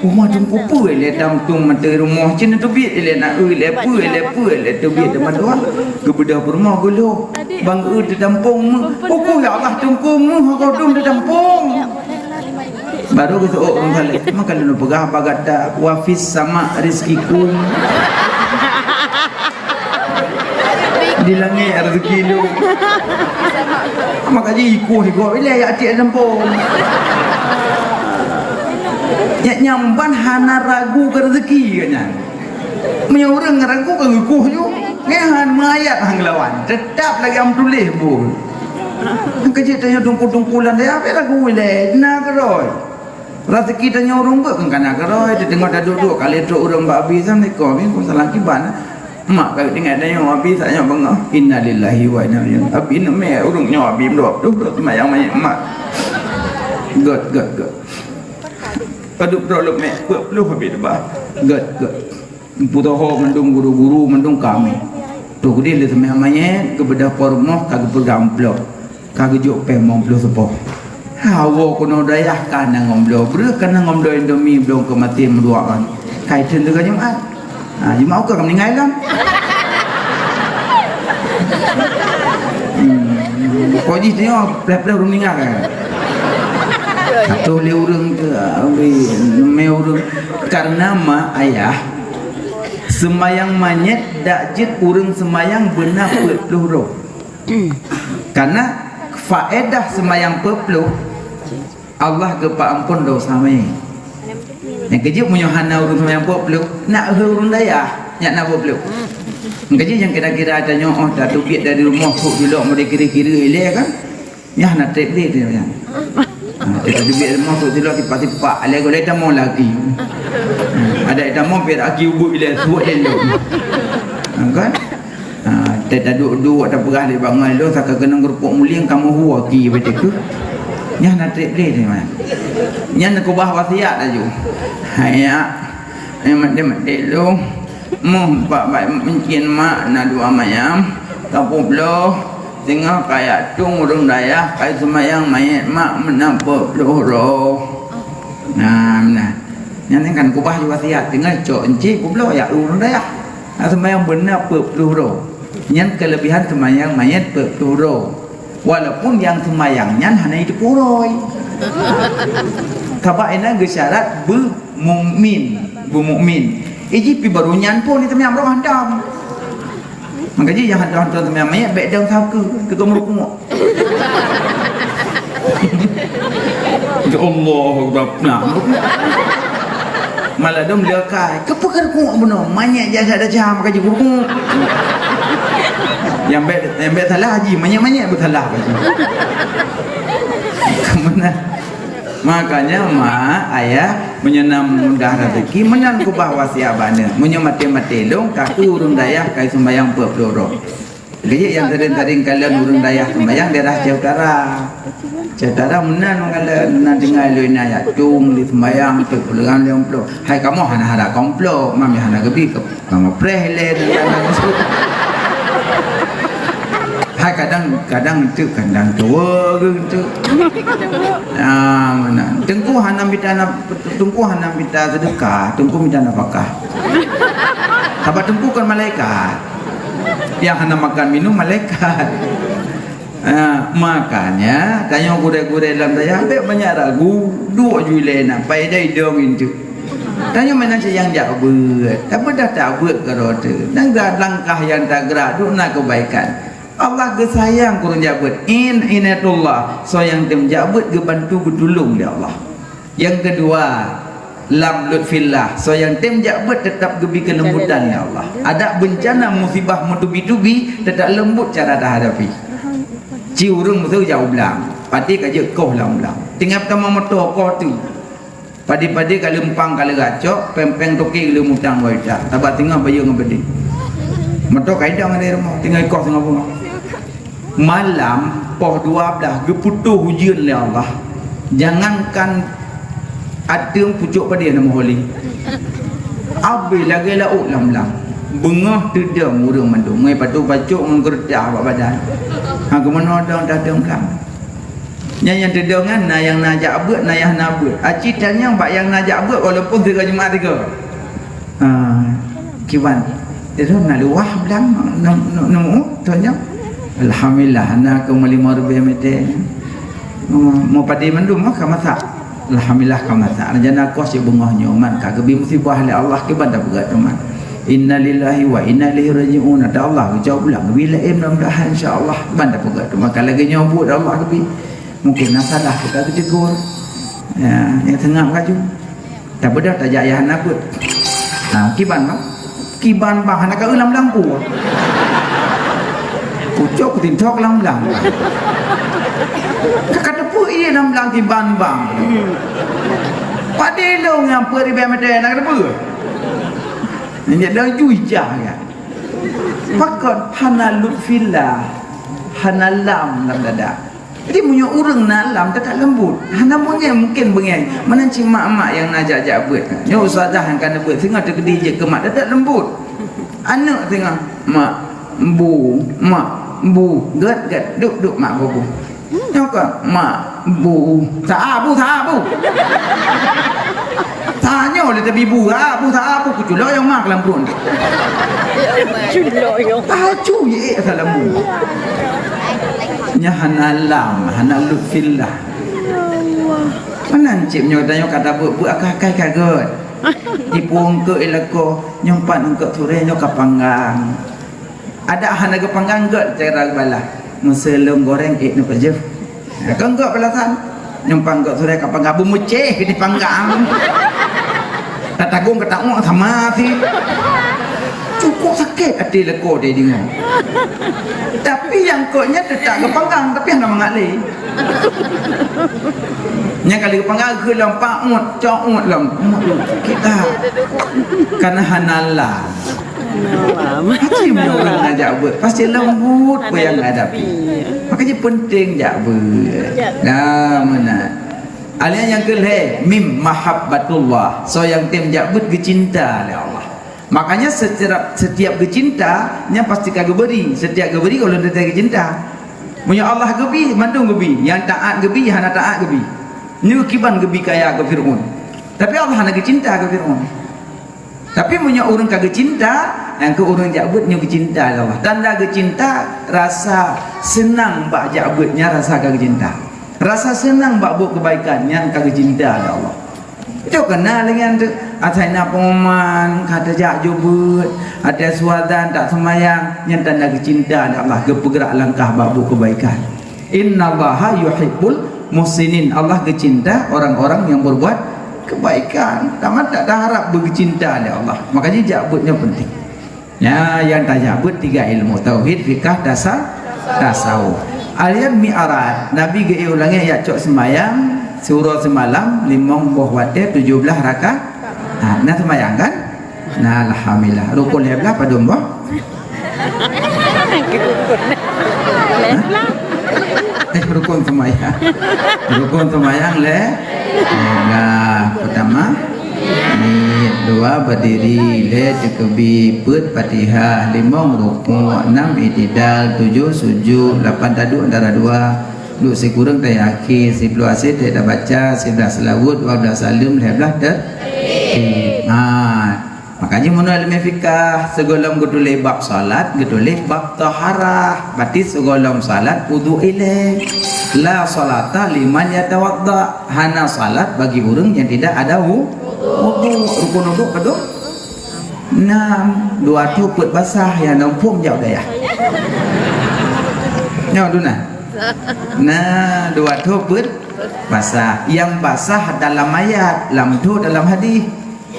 Uma teungku peue lé tam tong mantong rumoh cit teubiet lé na eu lé peue lé peue lé teubiet teuma tuan. Geubeudôh peurumoh geulôh. Bang eu teudampông meuh. Uku ya Allah teungku meuh godum teudampông. Baru geuseuôt ureueng saleh. Maka lôn peugah bak gata, "Wa fis sama rizqikum." Di langét rezeki lôn. Maka ji ikuh-ikuh ilée ya atik lempong. Nyak nyamban hana ragu keu rezeki nyan. Meunyoe ureueng ragu ka geukuh ju, nyan han meuayat han geulawan. Teutap lagée am tuléh bu. Keujeuet tanyoe tungkul-tungkulan deh, ape lagu ilée, na keudroe. Raseuki tanyoe ureueng beuet kan kana keudroe, teudeungoe taduek-duek kali trok ureueng bak abi, assalamualaikum, waalaikumsalam, kiban. Mak ka tinggai tanyoe abi, tanyoe beungoh, innalillahi wa inna ilaihi. Abi neumé ureueng nyoe abi meudob, duh, duh, seumayang manyét mak. Göt, göt, göt. Padub droe leumek, peuet ploh abi teuba. Göt, göt. Putôh mandum guru-guru, mandum kami. Tuh geude lé seumeh manyét, geubeudôh po rumoh, ka geupeugah amplop. Ka geujok péng limong ploh seupôt. Hawa keunoe dayah ka na ngon bloe breueh, ka na ngon bloe Indomie, bloe keu maté meuduak kan. Kai theun teuka Jumat. Ha, Jumat ukeue ka meuninggai lom. Hmm. Kok jih teuh pleh-pleh ureueng meuninggai kan. Atau lé ureueng tu, ah, lé mé ureueng. Karena mak ayah seumayang manyét dak jeuet ureueng seumayang beuna peuet ploh droe. Karena faedah seumayang peuet ploh, Allah geupeuampon dosa mé. Nyang keujeuet meunyoe hana ureueng seumayang peuet ploh, nak ureueng dayah, nyak na peuet ploh. Nyang keujeuet nyang kira-kira tanyoe, oh, tateubiet dari rumoh, kok julok meudeh kira-kira ilée kan? Nyan hana treb lé tu nyan. Ha, tateubiet dari rumoh, kok julok tipak-tipak, ilée goleh tamong lagi. Ha, ada tamong piet aki ubit ilée, suet lé lom. Ha, kan? Ha, teuh taduek-duek tapeugah lé bangai lôn, saka keunong keurupuk mulieng kamoe hua ki beutôi keuh. Nyan na treb lé teuma. Nyan keubah wasiat laju. Hai ya, hai maté-maté lôn. Moh bak bai meucin mak na dua mayam, ka peuet ploh, singoh kajak tueng ureueng dayah kai seumayang manyét mak meunan peuet ploh droe. Nah, nah. Nyan kan keubah ju wasiat, singoh cok enci peuet ploh jak ureueng dayah. Nah, seumayang beuna peuet ploh droe. Nyan keulebihan seumayang manyét peuet ploh droe. Walaupun nyang seumayang nyan hana jiteupeue uroe. Sabab inan geusyarat beumukmin, beumukmin. Iji pi baru nyan pun seumayang roh hantom. Maka jih nyang hantom-hantom seumayang manyét bék dong sakeue, teuka meurukuk. Ya Allah, Rabbna. Malah dong leukai. Keupeue keurukuk bunoe? Manyét jak sadak jam ka jikeurukuk. Nyang bék, nyang bék salah haji, manyét-manyét pun salah haji. Kemana? Makanya mak, ayah, meunyoe na mudah rezeki, meunan keubah wasiat bak aneuk. Meunyoe maté-maté lôn, ka ureueng dayah kai seumayang peuet ploh droe. Jadi nyang sering-sering kalon ureueng dayah seumayang daerah Aceh Utara. Aceh Utara meunan kalon, meunan tinggai lôn ingat jak tueng di seumayang, tu peuleurang lhèe ploh. Hai kamoe hana harap komplot, mam hana geubi ke, kamoe preh lé. Hai kadang, kadang tu, kadang tua gitu. Ah, mana? Teungku hana mita na-, Teungku hana mita seudeukah, Teungku mita nafakah. Sabab Teungku kon malaikat. Nyang hana makan minum malaikat. Ha, makanya tanyoe gurée-gurée lam dayah bék banyak ragu, duek ju ilée na paédah idong intu. Tanyoe meunan cit nyang jak beuet, tapi dah tak beuet keudroe teuh. Dan gerak langkah nyang tagrak duek na keubaikan. Allah geusayang keu ureueng jak beuet. In inatullah, soe nyang tem jak beuet geubantu geutulông lé Allah. Nyang keudua, lam lutfillah, soe nyang tem jak beuet teutap geubi keuleumbutan lé Allah. Adak beuncana musibah meutubi-tubi teutap leumbut cara tahadapi. Ci ureueng meuseu jak u blang, padé ka jeuet koh lam blang. Tinggai tamong moto koh teuh. Padé-padé ka leumpang ka leurat cok, péng-péng toké ka leumeutang dua juta. Sabab singoh bayeue ngon padé. Moto ka idong di rumoh, tinggai koh singoh beungoh. Malam poh dua blaih geuputôh ujeuen lé Allah. Jangankan ateueng pucôk padé na meuhôi lé. Abéh lagée laôt lam blang. Beungoh teudong ureueng mandum. Ngon patu pacok ngon geureutah bak badan. Ha, keumeunodong dateueng blang. Nyan nyang teudong nyan na nyang na jak beuet, na nyang hana beuet. Aci tanyong bak nyang na jak beuet walaupun sigoe Jumat sigoe. Ah, kiban. Itu na luwah blang, nemu, nemu, tanyong. Alhamdulillah, na keu lima ribèe meter. Mau, mau padé mandum, mah ka masak. Alhamdulillah ka masak. Rencana kos cit beungoh nyoe man ka geubi musibah lé Allah, kiban tapeugah teuma. Innalillahi wa inna ilaihi raji'un. Ada Allah geucok pulang. Geubi laén mudah-mudahan insya-Allah. Kiban tapeugah teuma. Kalau lagée nyoe buet Allah geubi. Mungkin na salah kita geutegur. Ya, nyang seungab laju. Tabeudôh tajak yah hana beuet. Ha, kiban bang. Kiban bang hana ka eu lam blang pue. Pucok kutintok lam blang. Ka, ka teupeu ié lam blang kiban bang. Padé lôn nyang peuet ribèe meter hana ka teupeu. Nyan laju ijah ya. Pakon hana lutfillah, hana lam lam dada. Jadi meunyoe ureuëng na lam, teutap leumbut. Hana beungéh, mungken beungéh. Meunan cit mak-mak nyang na jak-jak beuet. Nyoe ustazah nyang ka neubeuet, singoh teukeudi jeuet keu mak, teutap leumbut. Aneuëk singoh, "Mak, bu, mak, bu, gét, gét, duek, duek, mak, bu, bu." Nyoe ka, "Mak, bu, sa bu, sa bu." Tanyoe lé tabi bu, ha, bu, sa bu, kuculok nyang mak lam pruet. Culok nyang. Tacu ye, eh, asal lam bu. Nyan hana lam, hana lutfillah. Meunan cit nyoe tanyoe ka tabeuet-beuet akai-akai ka gét. Ipeungkeut ilako, nyoe pat eungkôt surée nyoe ka panggang. Adak hana geupanggang gét cara geubalah. Meuseuleueng goreng ék neupeujeuh. Ka eungkôt balasan. Nyoe pat eungkôt surée ka panggang, beumeucéh di panggang. Tatagong ka taok sama sih. Cukup sakét até lako deh deungoe. Tapi nyang eungkôt nyan teutap geupanggang, tapi hana mangat lé. Nyang kali geupanggang keu lom paut, cok lom. Kita. Kana hana lam. Hana lam. Hati meunyoe ureuëng ngajak beuet, pasti leumbut payah menghadapi. Makanya penting jak beuet. Nah, meunan. Alian nyang keu lhée, mim, mahabbatullah. Soe nyang tem jak beuet geucinta lé Allah. Makanya setiap, setiap geucinta, nyan pasti ka geubri. Setiap geubri, ulôn teuntée geucinta. Meunyoe Allah geubri, mandum geubri. Nyang taat geubri, hana taat geubri. Nyoe kiban geubri kaya keu Fir'aun. Tapi Allah hana geucinta keu Fir'aun. Tapi meunyoe ureuëng ka geucinta, nyang keu ureuëng jak beuet nyoe geucinta lé Allah. Tanda geucinta, rasa seunang bak jak beuet nyan rasa ka geucinta. Rasa seunang bak buet keubaikan nyan ka geucinta lé Allah. Itu kena dengan tu. Asai na pengumuman, ka teujak jubeuet, ada suadan tak semayang, nyan tanda geucinta lé Allah, geupeugerak langkah bak buet keubaikan. Innallaha yuhibbul muhsinin. Allah geucinta orang-orang yang berbuat kebaikan. Tamat tak taharap beugeucinta lé Allah. Makanya jak beuet nyoe penting. Nya, nyang tajak beuet tiga ilmu, tauhid, fikah, tasa-, tasawuf. Alian Mi'raj, Nabi geuék u langét jak cok seumayang, siuroe seumalam, limong boh watée, tujoh blaih raka-, ha, na seumayang kan? Nah, alhamdulillah. Rukun lhée blaih padum boh? Hah? Eh, rukun seumayang. Rukun seumayang lé. Nah, pertama, niet, dua, berdiri, lhée, teukeubie, peuet, Fatihah, limong, rukuk, enam, i'tidal, tujoh, sujud, lapan, taduek antara dua, duek sikureueng, tahiyakhé, siploh asyik, tabaca, siblaih seulaweuet, dua blaih saleuem, lhée blaih ter-, ha. Makanya meunurot ileumé fikah, sigohlom geutuléh bab salat, geutuléh bab taharah. Berarti sigohlom salat, uduk ilée. La salata liman yatawadda. Hana salat bagi ureuëng yang tidak ada wu-, uduk. Rukun uduk padum? Enam. Dua tho peuet basah, nyang na muphom jak u dayah. Nyoe duna. Nah, dua tho peuet basah. Nyang basah dalam ayat, lam tho dalam hadis.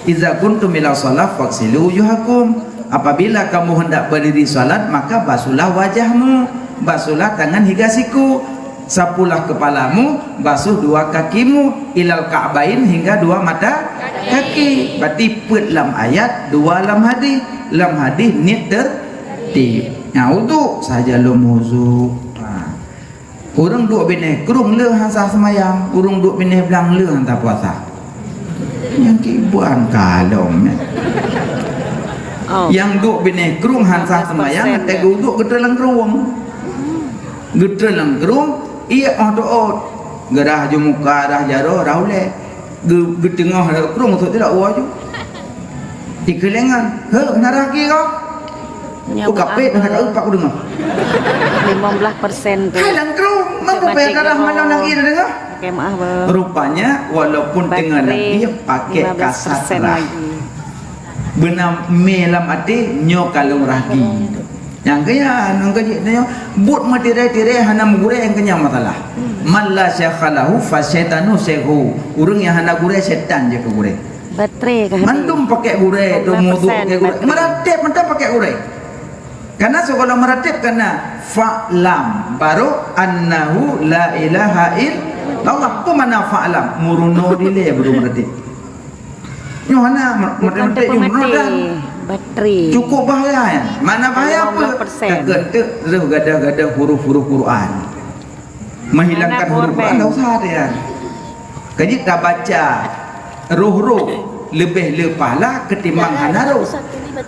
"Idza qumtum ila shalah faghsilu wujuhakum." Apabila kamu hendak berdiri salat, maka basuhlah wajahmu, basuhlah tangan hingga siku, sapulah kepalamu, basuh dua kakimu, ilal ka'bain, hingga dua mata kaki. Berarti peuet lam ayat, dua lam hadis. Lam hadis niet tertib. Nah, uduk saja lom uduk. Ha. Ureuëng duek binéh krueng le han sah seumayang, ureuëng duek binéh blang le han sah puasa. Nyang kiban kalom, eh. Oh. Nyang duek binéh krueng han sah seumayang, watée geuuduk geutrön lam krueng. Geutrön lam krueng, ié óh teuôt. Geurah ju muka, rah jaroe, rah ulée. Geu-, geuteungoh krueng sôk teudak woe ju. Dikeulengan, "He, na ragi kau?" Nyan, oh, kapét, maaf, na ka upak ku deungoe. Lima belas persen tu. Hai, langkru, mampu bayar darah malam lagi dah dengar? Pakai maaf, Bang. Rupanya, walaupun tengah lagi, pakai kasat rah. Lagi. Beuna mé lam até, nyoe kalon ragi. Nyang kaya, nyang kaya, nyoe, buet meutiré-tiré hana meugurée nyang keunyan masalah. Man la syekha lahu, fa syaitanu syekhu. Ureuëng nyang hana gurée, syaitan jeuet keu gurée. Baterai kah ni? Mandum pakai gurée, tu muduk pakai gurée. Meuratéb mantong pakai gurée. Karena sekolah meuratéb karena fa'lam, baru annahu la ilaha illallah. Apa makna fa'lam? Meurunoe dilée baru meuratéb. Nyoe hana meuratéb, meuratéb nyoe meurunoe dan baterai. Cukup bahaya nyan. Makna bahaya apa? Lima belas persen. Takot tu terus gadoh-gadoh huruf-huruf Quran. Menghilangkan huruf Quran, tak usah dia. Kaji tabaca roh-roh lebih le pahala ketimbang hana roh.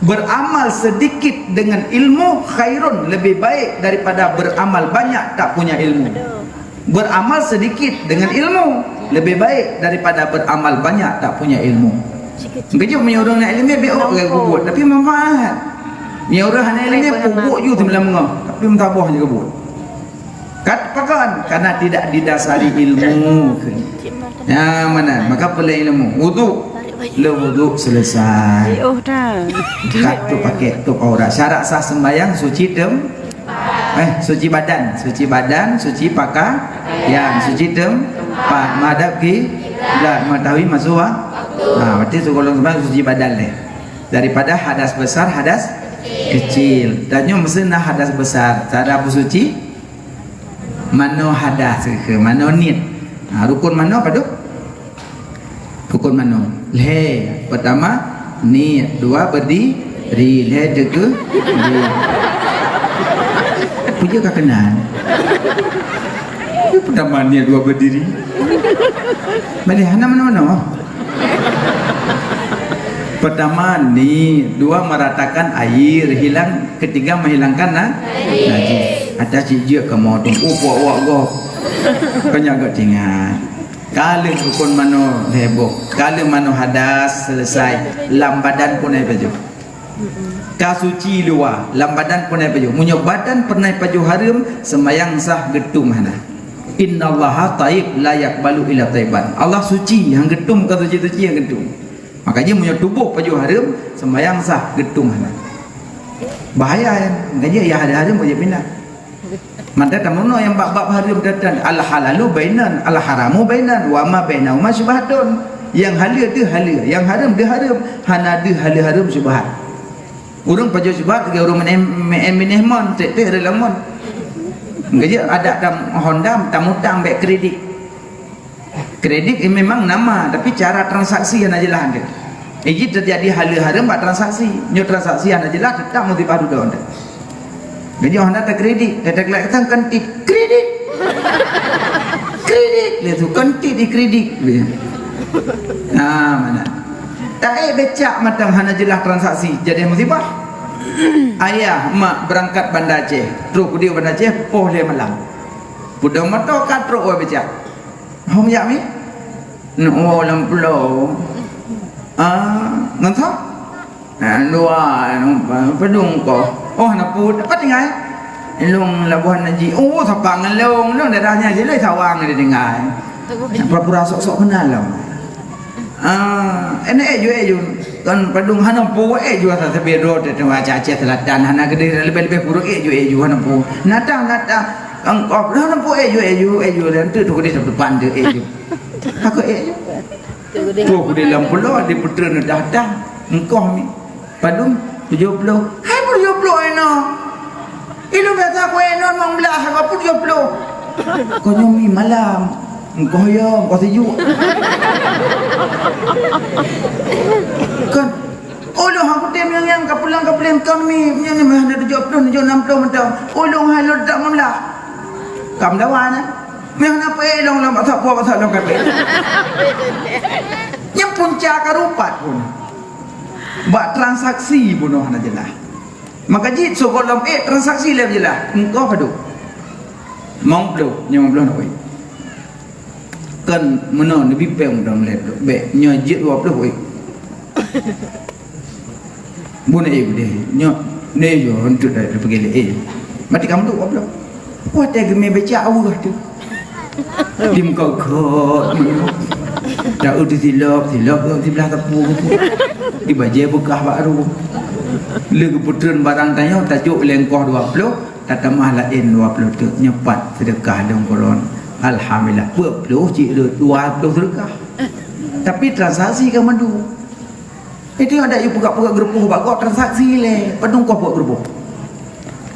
Beramal sedikit dengan ilmu khairun, lebih baik daripada beramal banyak tak punya ilmu. Beramal sedikit dengan ilmu lebih baik daripada beramal banyak tak punya ilmu. Keujeuet meunyoe ureuëng na iéleumé, biôk lagée geubuet, tapi manfaat. Meunyoe ureuëng hana iéleumé, peubuet ju teumeulangö, tapi meusaboh lagée geubuet. Kat pakon? Karena tidak didasari ilmu. Ya, mana? Maka perlu ilmu. Wudhu. Le wudhu selesai. Kat tu pakai top aurat. Syarat sah sembahyang suci tem eh suci badan, suci badan, suci pakaian, suci tempat, menghadap kiblat, mengetahui masuk waktu. Ha, berarti sigohlom sembahyang suci badan deh. Daripada hadas besar, hadas kecil. Tanyoe mesti na hadas besar. Cara bersuci manoe hadas ke manoe niet. Ha, rukun manoe apa tu? Rukun manoe. Lhée, pertama niet, dua berdiri, lhée teukeudi. Peue ka keunan? Pertama niet, dua berdiri. Malée hana manoe-manoe. Pertama niet, dua meratakan air, hilang, ketiga menghilangkan na najis. Atas cik jeuet kamoe tu, oh, puak-puak gob. Kanya agak tingat. Ka lheueh rukun manoe heboh, ka lheueh manoe hadas selesai, lam badan pun ai pajoh. Ka suci luwa, lam badan pun ai pajoh. Meunyoe badan peureunah pajoh hareuem, sembahyang sah geutum hana. Innallaha thayyib la yaqbalu illa thayyiban. Allah suci, nyang geutum ka suci-suci nyang geutum. Makajih meunyoe tuboh pajoh hareuem, sembahyang sah geutum hana. Bahaya nyan. Makajih ya hareuem-hareuem wajéb pinah. Mantong tameurunoe nyang bab-bab hareuem teutan, al-halalu bainan, al-haramu bainan, wa ma bainahuma syubhatun. Nyang haleue deuh haleue, nyang hareuem deuh hareuem, hana deuh haleue hareuem syubhat. Ureuëng pajoh syubhat lagée ureuëng mineh, mineh mon, tek-tek reuloh mon. Geujak adak tam Honda tamutang bék kredit. Kredit memang nama, tapi cara transaksi hana jeulaih teuh. Iji teujadi haleue hareuem bak transaksi. Nyoe transaksi hana jeulaih, teutap musibah dudoe teuh. Jadi hana takredit, teteklek kata kan tit kredit. Kredit dia tu kan tit di kredit dia. Nah, mana? Taék becak mantong hana jeulaih transaksi, jadi musibah. Ayah, mak berangkat Banda Aceh. Trok di Banda Aceh poh lhée malam. Pudong moto ka trok wai becak. Hom jak mi? Nak woe lam pulo. Ah, ngon sa? Nah, dua, padum ko. Oh, na put, apa tinggai? Long labuhan haji. Oh, sapa ngon long? Long daerahnya je lah sawang dia tinggai. Pura-pura sok-sok kenal long. Ah, enak eh ju eh ju. Kan padum hana pu eh ju asa sebedo te tu Aceh Selatan hana gede lebih-lebih buruk eh ju eh ju hana pu. Natang natang engkau hana pu eh ju eh ju eh ju dan tu tu gede depan tu eh ju. Aku eh ju. Tuh di lam pulo di putra dah dah engkau mi. Padum tujuh puluh. Hai pun tujuh puluh eno. Ilung biasa ku eno lima belas aku pun tujuh puluh. Kau nyomi malam. Engkau ya, engkau sejuk. Kan. Oh, loh aku tem yang yang kapulang kapulang kau mi. Yang ni mah ada tujuh puluh, tujuh enam puluh mentang. Oh, loh hai lo tak mamlah. Kam dawan eh. Meh na peuék lôn lam bak sapeue, bak sapeue lôn ka peuék. Nyang punca ka rupat pun. Bak transaksi bunoe hana jeulaih. Maka jih sigohlom ék transaksi lom jeulaih. Engkau padum? Limong ploh, limong ploh na peuék. Kan meunoe neubi péng dong lé bék nyoe jeuet dua ploh peuék. Bun ék deh, nyoe nyoe yo untuk dah pergi lé ék. Mati kamu tu goblok. Wah teh geumé becak aweuh tu. Tim kau kot. Dah udah silop, silop tu di belah tepu. Di bajai bekah baru. Lé keputeran barang tanyoe tajok lengkoh dua puluh, tatamah laén dua puluh tu nyepat sedekah dong kolon. Alhamdulillah, dua puluh cik dua puluh sedekah. Tapi transaksi ka madu. Itu ada yuk peugah-peugah geureupoh bak gob transaksi lé. Padum koh peugah geureupoh.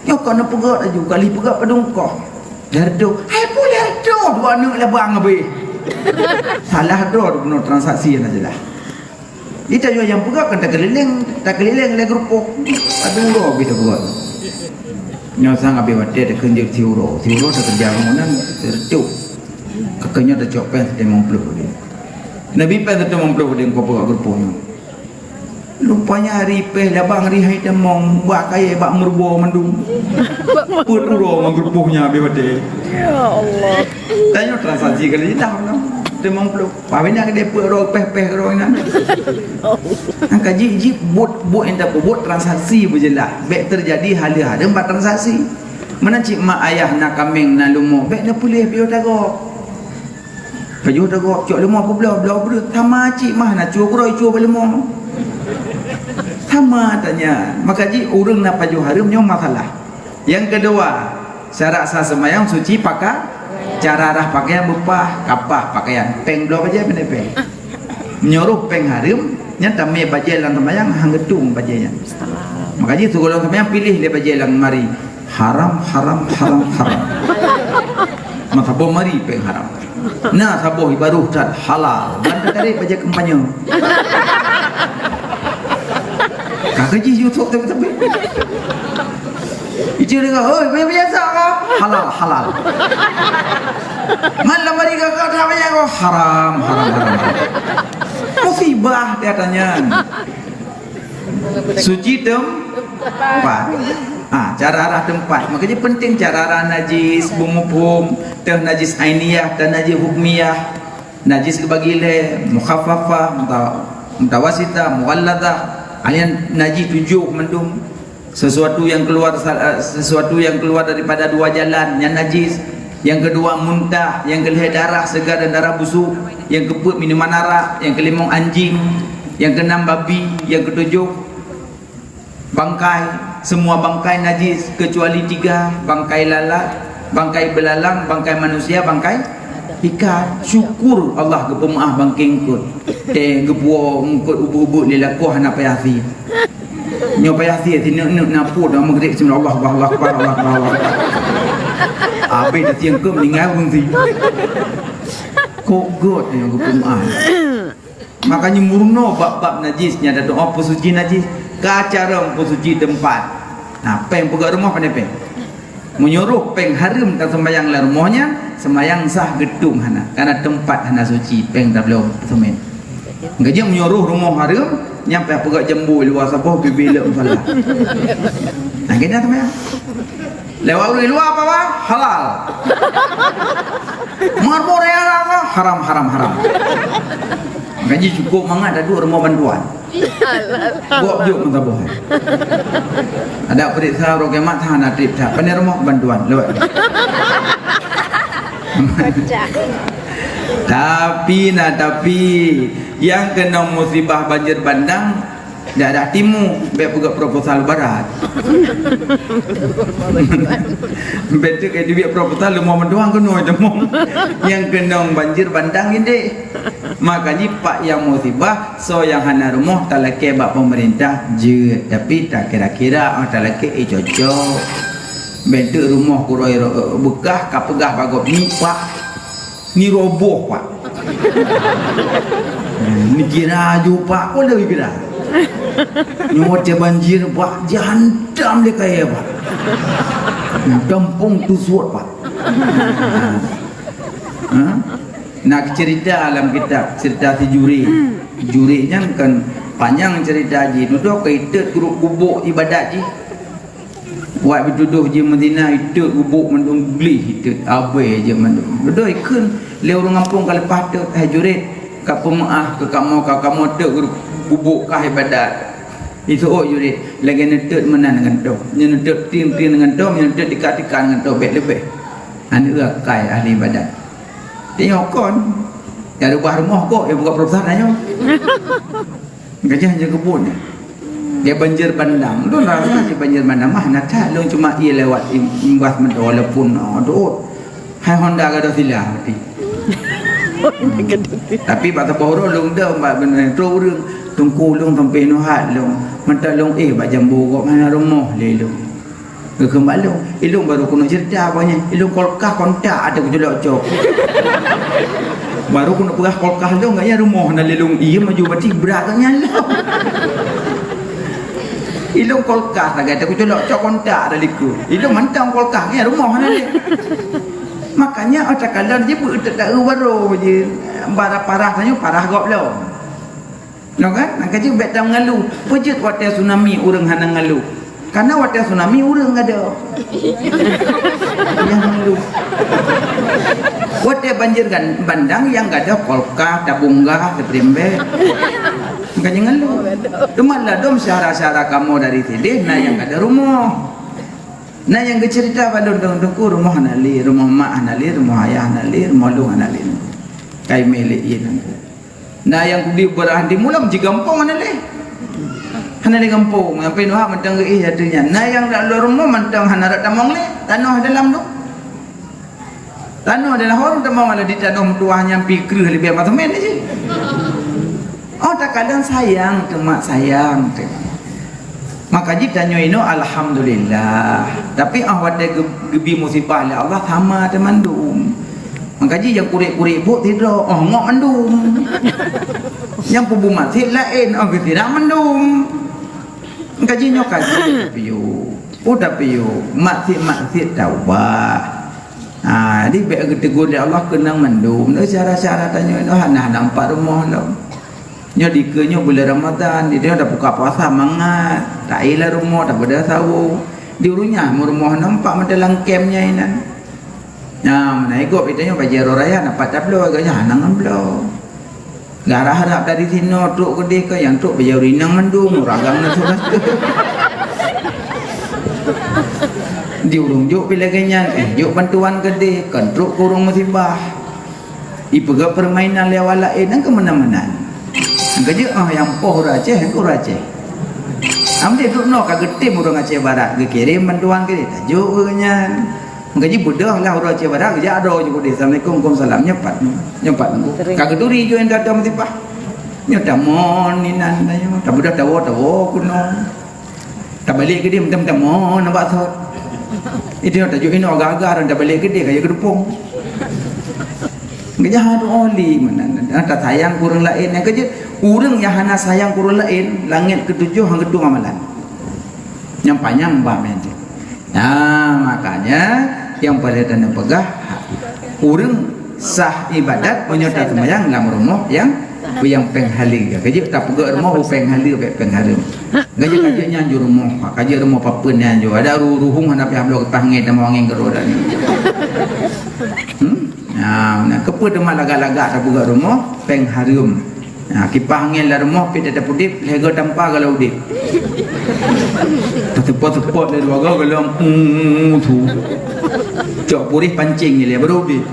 Nyoe keuneuk peugah laju kali peugah padum koh. Lhèe reutôh. Hai pun lhèe reutôh dua aneuk labang habéh. Salah droe bunoe transaksi nyang jeulaih. Di tanyoe nyang peugah kan takeulileng, takeulileng lé geureupoh. Padum droe bit peugah. Nyoe sang abéh watèe teukeunjeuet siuroe. Siuroe teukeureuja bangunan, teureutôp. Ka keuh nyoe teucok péng siteumong ploh lé. Neubi péng siteumong ploh lé, keu peugah geureupoh nyoe. Rupanya ari péh labang, ari hai teumong, bak kayèe, bak meuruboe mandum. Peuet uroe ngon geureupoh nyan abéh watèe. Ya Allah. Tanyoe transaksi kali dah, no. Teumong ploh. Pabila keudéh peuet droe péh-péh droe inan. Angka jih, jih buet, buet nyang tapeubuet transaksi beujeulaih. Bèk teujadi hal-hal bak transaksi. Meunan cit mak ayah na kaméng na leumo, bèk neupeuleueh piôh tagok. Pajoh tagok, cok leumo peubloe, bloe breueh. Sama cit mah na cue keudroe, cue bak leumo. Sama tanya. Maka jih ureueng na pajoh hareuem nyoe masalah. Nyang keudua, syarat sah seumayang suci paka-, cara rhah pakaian beupah, kapah pakaian, péng bloe bajèe pandai péng. Meunyoe roh péng hareuem, nyan tamè bajèe lam seumayang han geutueng bajèe nyan. Maka jih sigohlom seumayang piléh lé bajèe lam lemari. Haram, haram, haram, haram. Meusaboh lemari péng haram. Na saboh ibaroh that halal. Ban tatarek bajèe kampanye. Ka keuh jih Yusuf tapi-tapi. Ije deungon, "Oi, biasa-biasa ka?" "Halal, halal." "Man lamari kakak dah banyak ko?" "Haram, haram, haram, haram." Musibah dia tanya. Suci teumpat. Ah, cara rhah teumpat. Makanya penting cara rhah najis, beumuphom, teuh najis ainiyah, teuh najis hukmiyah. Najis geubagi lé, mukhaffafah, muta-, mutawasitah, mughalladhah. Ah, nyan najis tujoh mandum. Sesuatu yang keluar sa-, sesuatu yang keluar daripada dua jalan, nyan najis. Yang kedua muntah, yang kelhèe darah segar dan darah busuk, yang keupeuet minuman arak, yang kelimong anjing, yang keenam babi, yang ketujuh bangkai, semua bangkai najis kecuali tiga, bangkai lalat, bangkai belalang, bangkai manusia, bangkai ikan. Syukur Allah geupeumeu'ah bangke eungkôt. Eh, geupuwoe eungkôt ubeuek-ubeuek lé lakoe hana payah sie. Nyoe payah sie, sineuk-neuk na peue dah meugrek, bismillah, Allahu Akbar, Allahu Akbar, Allahu Akbar, Allahu Akbar. Abéh dah sieng keu meuninggai ureueng sie. Kok göt nyoe geupeumeu'ah. Makanya meurunoe bab-bab najis nyan, tadoa peusuci najis. Ka carông peusuci teumpat. Nah, péng peugöt rumoh pandai péng. Meunyoe roh péng hareuem taseumayang lam rumoh nyan, seumayang sah geutueng hana. Karena teumpat hana suci, péng tabloe seumén. Gajah meunyoe roh rumoh hareuem, nyan payah peugöt jambo luwa saboh bibé leuem salah. Nah, kena seumayang. Lewat ureueng luwa apa, Bang? Halal. Marbot raya apa? Haram, haram, haram. Gaji cukup mangat dah duek rumoh bantuan. Buat jok meusaboh. Ada periksa roh kiamat, hana trip tak. Pandai rumoh bantuan. Lewat. Tapi, nah, tapi, nyang keunong musibah banjir bandang, daerah timu, bèk peugöt proposal barat. Bèk teuk duek proposal, leumo meudoang keunoe teumong. Nyang keunong banjir bandang indeh. Makanya pak nyang musibah, soe nyang hana rumoh talakèe bak pemerintah jeuet, tapi takira-kira, oh, talakèe, eh, cocok. Bèk teuk rumoh kuroi ro-, beukah ka peugah bak gobnyan, "Pak, ni roboh, Pak." Ni kira aju, Pak, ko lheueh kira. Nyoe watèe banjir, Pak, jihantam lé kayèe, Pak. Gampông tusuet, Pak. Ha? Na cerita lam kitab, cerita si Jurij. Jurij nyan kan panyang cerita jih. Dudoe ka iteuet gubuk ibadat jih. Wak bitudoh jih meuzina, iteuet gubuk mandum gleh, iteuet abèe jih mandum. Dudoe ikheun lé ureueng gampông ka leupah teuet, "Hai Jurij, ka peumeu'ah keu kamoe, ka kamoe teuet gubuk kah ibadat." Iseuôt Jurij, lagèe neuteuet meunan ngon toh. Nyoe neuteuet tieng-tieng ngon toh, nyoe neuteuet tika-tika ngon toh, bèk leubeh. Aneuk akai ahli ibadat. Tengok kon, nyang reubah rumoh kok, nyang buka perusahaan nyoe. Gajah je kebun nyoe. Dia banjir bandang. Lôn rasa di banjir bandang mah na that, lôn cuma ie lewat im-, imbas meudoe walaupun, oh, doh. Hai Honda gadoh sila mati. Tapi bak saboh uroe lôn dong bak beuneueng trok ureueng, "Teungku, lôn sampé neuhat lôn. Mantong lôn éh bak jambo gop hana rumoh lé lôn." Geukheun bak lôn, "Ilôn baru keuneuk cerita bak nyan. Ilôn kulkas kontak ateueh geuculok cok." Baru keuneuk peugah kulkas lôn, gobnyan rumoh na lé lôn ie maju bati brat gobnyan lom. Ilôn kulkas lagèe teuh kuculok cok kontak dari likôt. Ilôn mantong kulkas, nyan rumoh hana lé. Makanya atra kalon jih beuet teuka baroe jih, bara parah tanyoe parah gob lom. Nyoe kan? Nyang keujeuet bèk tameungeuluh. Peue jeuet watèe tsunami ureueng hana ngeuluh? Karena watèe tsunami ureueng gadôh. Nyang ngeuluh. Watèe banjir kan, bandang nyang gadôh kulkas, tabong gas, seuprim bèk. Makanya ngeuluh. Teuma ladôm syedara-syedara kamoe dari sideh na nyang gadôh rumoh. Na nyang geuceurita bak lôn, "Teungku, rumoh hana lé, rumoh mak hana lé, rumoh ayah hana lé, rumoh lôn hana lé." Kai milék ie teungku. Na nyang kudi beurah di mulam jigampông hana lé. Hana lé gampông, sampoe Nuha mantong geuéh ateueh nyan. Na nyang dak lôn rumoh mantong hana rot tamong lé, tanoh dalam tu. Tanoh dalam hon tamong, alah di tanoh meutuwah nyan pi kreueh leubeh meuseumén jih. Oh, takalon sayang teuma sayang teuma. Maka jih tanyoe inoe alhamdulillah. Tapi ah watèe geu-, geubi musibah lé Allah sama teuma mandum. Maka jih nyang kurek-kurek buet sidroe, oh, ngok mandum. Nyang peubuet maksiet laén, oh, geusirak mandum. Maka jih nyoe ka jih tapiôh. Oh, tapiôh. Maksiet-maksiet taubat. Ha, jadi bèk geutegur lé Allah keunong mandum. Nyoe syedara-syedara tanyoe nyoe hana nampak rumoh lom. Nyoe dikeue nyoe buleuen Ramadhan, di nyoe tabuka puasa mangat, taéh lam rumoh, tapeugöt sawo. Di ureueng nyan meureumoh nampak meuteulangkem nyan inan. Nah, meunan gob di tanyoe bajèe uroe raya na pat tabloe, gobnyan hana ngon bloe. Garah harap dari sinoe trok keudeh keu nyang trok bajèe ureueng inong mandum, ureueng agam na sudah. Di ureueng jok pih lagèe nyan, eh, jok bantuan keudeh, kon trok keu ureueng musibah. Ipeugah peurmainan lé awak laén nyang keumeunan-meunan. Nyang keujeuet, ah, nyang poh ureueng Aceh, nyang keu ureueng Aceh. Am deh duek noe ka geutem ureueng Aceh Barat, geukirém bantuan keu lé, tajok keu nyan. Nyang keujeuet beudôh lah ureueng Aceh Barat, geujak droe jih udeh, "Assalamualaikum, waalaikumsalam." Nyoe pat, nyoe pat. Ka geuturi jok nyang teuka musibah. Nyoe tamon inan, nyoe tabeudôh tawoe-tawoe keunoe. Tabalek keudeh meutam-tam, oh, na bak thot. Itu nyang tajok inoe agak-agak dan tabalek keudeh kaya keudupong. Geujahat oli meunan. Tasayang keu ureueng laén nyang keujeuet. Ureueng nyang hana sayang keu ureueng laén, langét keutujoh han geutueng amalan. Nyang panyang bak meunan. Nah, makanya nyang paléng taneuk peugah, ureueng sah ibadat meunyoe taseumayang lam rumoh nyang, nyang péng haleue. Ka jeuet tapeugöt rumoh u péng haleue, bèk péng hareuem. Ka jeuet, ka jeuet nyan ju rumoh, ka jeuet rumoh papeuen nyan ju. Adak ru-, ruhueng hana piah bloe kipaih angén, tamong angén keudroe dak nyan. Hmm? Nah, nah, keupeue teuma lagak-lagak tapeugöt rumoh péng hareuem. Ha, kipaih angén lam rumoh pih teutap udép, lhèe goe tampa galak udép. Teuseupot-seupot lé dua goe galak, mm, su. Cok purih pancéng lé baru udép.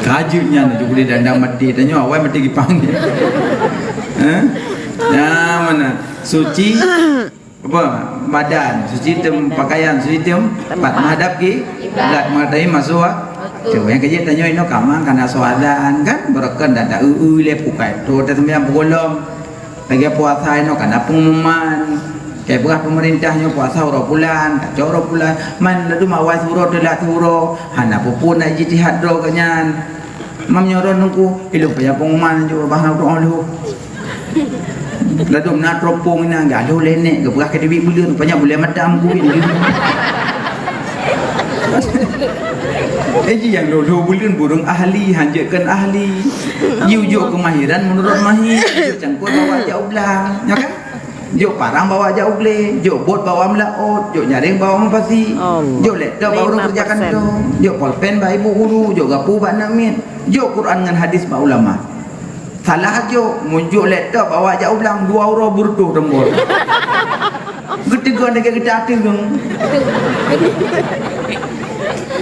Ka jeuet nyan, cok purih dandang maté, tanyoe awai maté kipaih angén. Hah? Nah, meunan. Suci. Apa? Badan, suci tem-, pakaian, suci tem-, tempat. Menghadap ki-, kiblat, mengetahui masuk wa-, tu, nyang keujeuet tanyoe inoe kamang kana soalan, kan? Beureukan dan tak eu-eu lé pukai. Tu, taseumayang pukul lom. Lagèe puasa inoe kana pengumuman. Kayak beurah pemerintah nyoe puasa uroe bulan, tak cok uroe bulan. Man, ladum awai suroe, teulat suroe. Hana peue-peue na ijtihad droe geuh nyan. Mam nyoe droe nungku, ilôn payah pengumuman ju bah na ureueng lheueh. Ladôm na teropong inan, galoh lé nèk, geupeugah keu teubiet buleuen, rupanya buleuen matam kuit. Eh, ji nyang lheueh-lheueh buleuen burung ahli, hanjeuet kon ahli. Ji ujok keumahiran meunurot mahir, ujok cangkot bawa jak u blang, nyo kan? Jok parang bawa jak u glé, jok bot bawa meulaôt, jok nyaréng bawa mupasi, Allah. Jok laptop bawa ureueng keureuja kantô, jok polpen bak ibu guru, jok gapu bak aneuk miet, jok Quran ngon hadis bak ulama. Salah jok, meujok laptop bawa jak u blang, dua uroe beureutoh teumbol. Geuteugah lagèe geutak ateueng.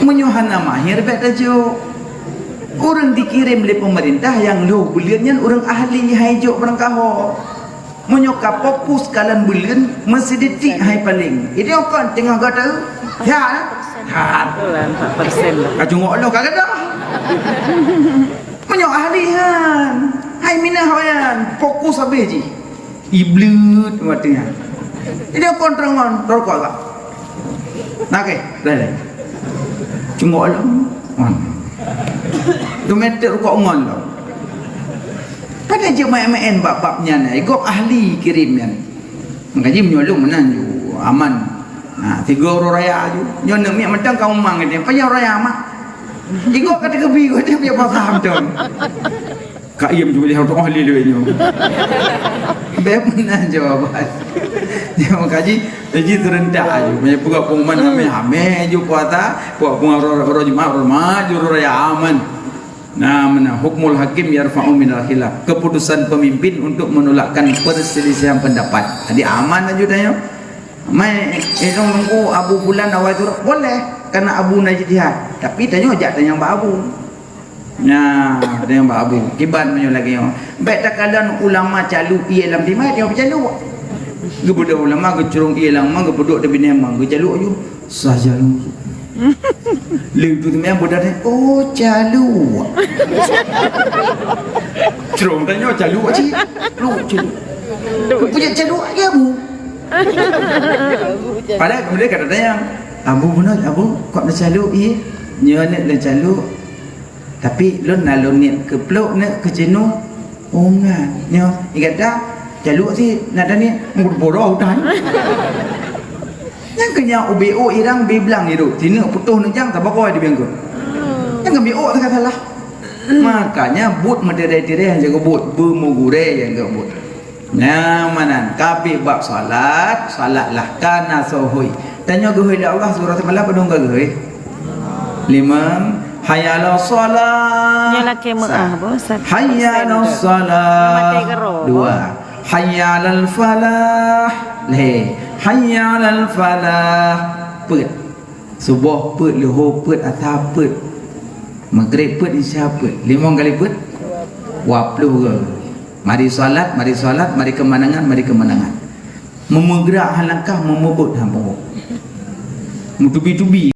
Meunyoe hana mahir, bèk tajok. Ureueng dikirém lé peumeurintah nyang lheueh buleuen nyan ureueng ahli, hai jok barangkaho. Meunyoe ka fokus kalon buleuen, meuseudetik hai paleng. Idéh kon teungoh gata, ya, ha. Betul lah, empat persen lah. Ka cungok loh ka gata. Meunyoe ahli han, hai minah wayan, fokus habéh jih. Ibleut mata nyan. Idéh kon teungon rokok agak. Nah, oke, dah, dah. Cungok loh. Wan. Tu meter rokok ngon loh. Pada jeuet maén-maén bab-bab nyan, eh, gob ahli kirém nyan. Maka jih meunyoe lôn meunan ju aman. Nah, tiga uroe raya ju. Nyoe neuk miet mantong ka umang geutanyoe. Panyang uroe raya mak. Igoe ka teukeubie geutanyoe biar paham dong. Ka iem ju lé oh lé lé nyoe. Bèk meunan jawaban. Nyoe maka jih, jih seurentak ju. Meunyoe peugah pengumuman hamé-hamé ju puasa, peugah pengumuman uroe, uroe Jumat, uroe Jumat, ju uroe raya aman. Nah, meunan hukmul hakim yarfa'u minal khilaf. Keputusan pemimpin untuk menolakkan perselisihan pendapat. Jadi aman laju tanyoe. Mai, eh, dong nunggu Abu Fulan awai turok. Boleh, karena Abu na ijtihad. Tapi tanyoe jak tanyong bak Abu. Nah, tanyong bak Abu. Kiban meunyoe lagèe nyoe. Bèk takalon ulama calu ie lam dimai, tanyoe peucalu. Geubeudôh ulama geucurong ie lam ma, geupeudok di binéh ma, geucalu aju. Sah jalu. Leuh tu teumanyong budak nyan, "Oh, calu." Cuma tanyoe calu cit. Lu calu. Punya calu lagèe Abu. Padahai kemudian kata tanyong, "Abu beuna, Abu, kok na calu ie?" Nyoe neuk na calu. Tapi lôn na lôn niet keu plôk neuk keu ceunoe. Oh, nyan. Nyoe, i gata, calu sit, na daniet, meugudoe utan. Nyang keu nyan ubé ôk irang biblang irot, sineuk putôh neujang tabakoi di biengkot. Nyang keu ubé ôk teuka salah. Makanya buet meutiré-tiré nyang jaga buet, beumeugurée nyang jaga buet. Nyan meunan, ka abéh bab salat, salat lah ka na sohôi. Tanyoe geuhôi lé Allah surah seumalam padum ka geuhôi? Limong. Hayya 'alas shalah. Nyoe lakèe meu'ah, Sa. Boh, satu. Hayya 'alas shalah. Mati garo, boh. Dua. Hayya 'alal falah. Lhèe. Hayya 'alal falah. Peuet. Suboh peuet, luho peuet, asa peuet. Maghrib peuet, isya peuet. Limong kali peuet? Dua puluh ke? Mari salat, mari salat, mari keumanangan, mari keumanangan. Meumeugerak han langkah, meumeubuet han pungok. Meutubi-tubi.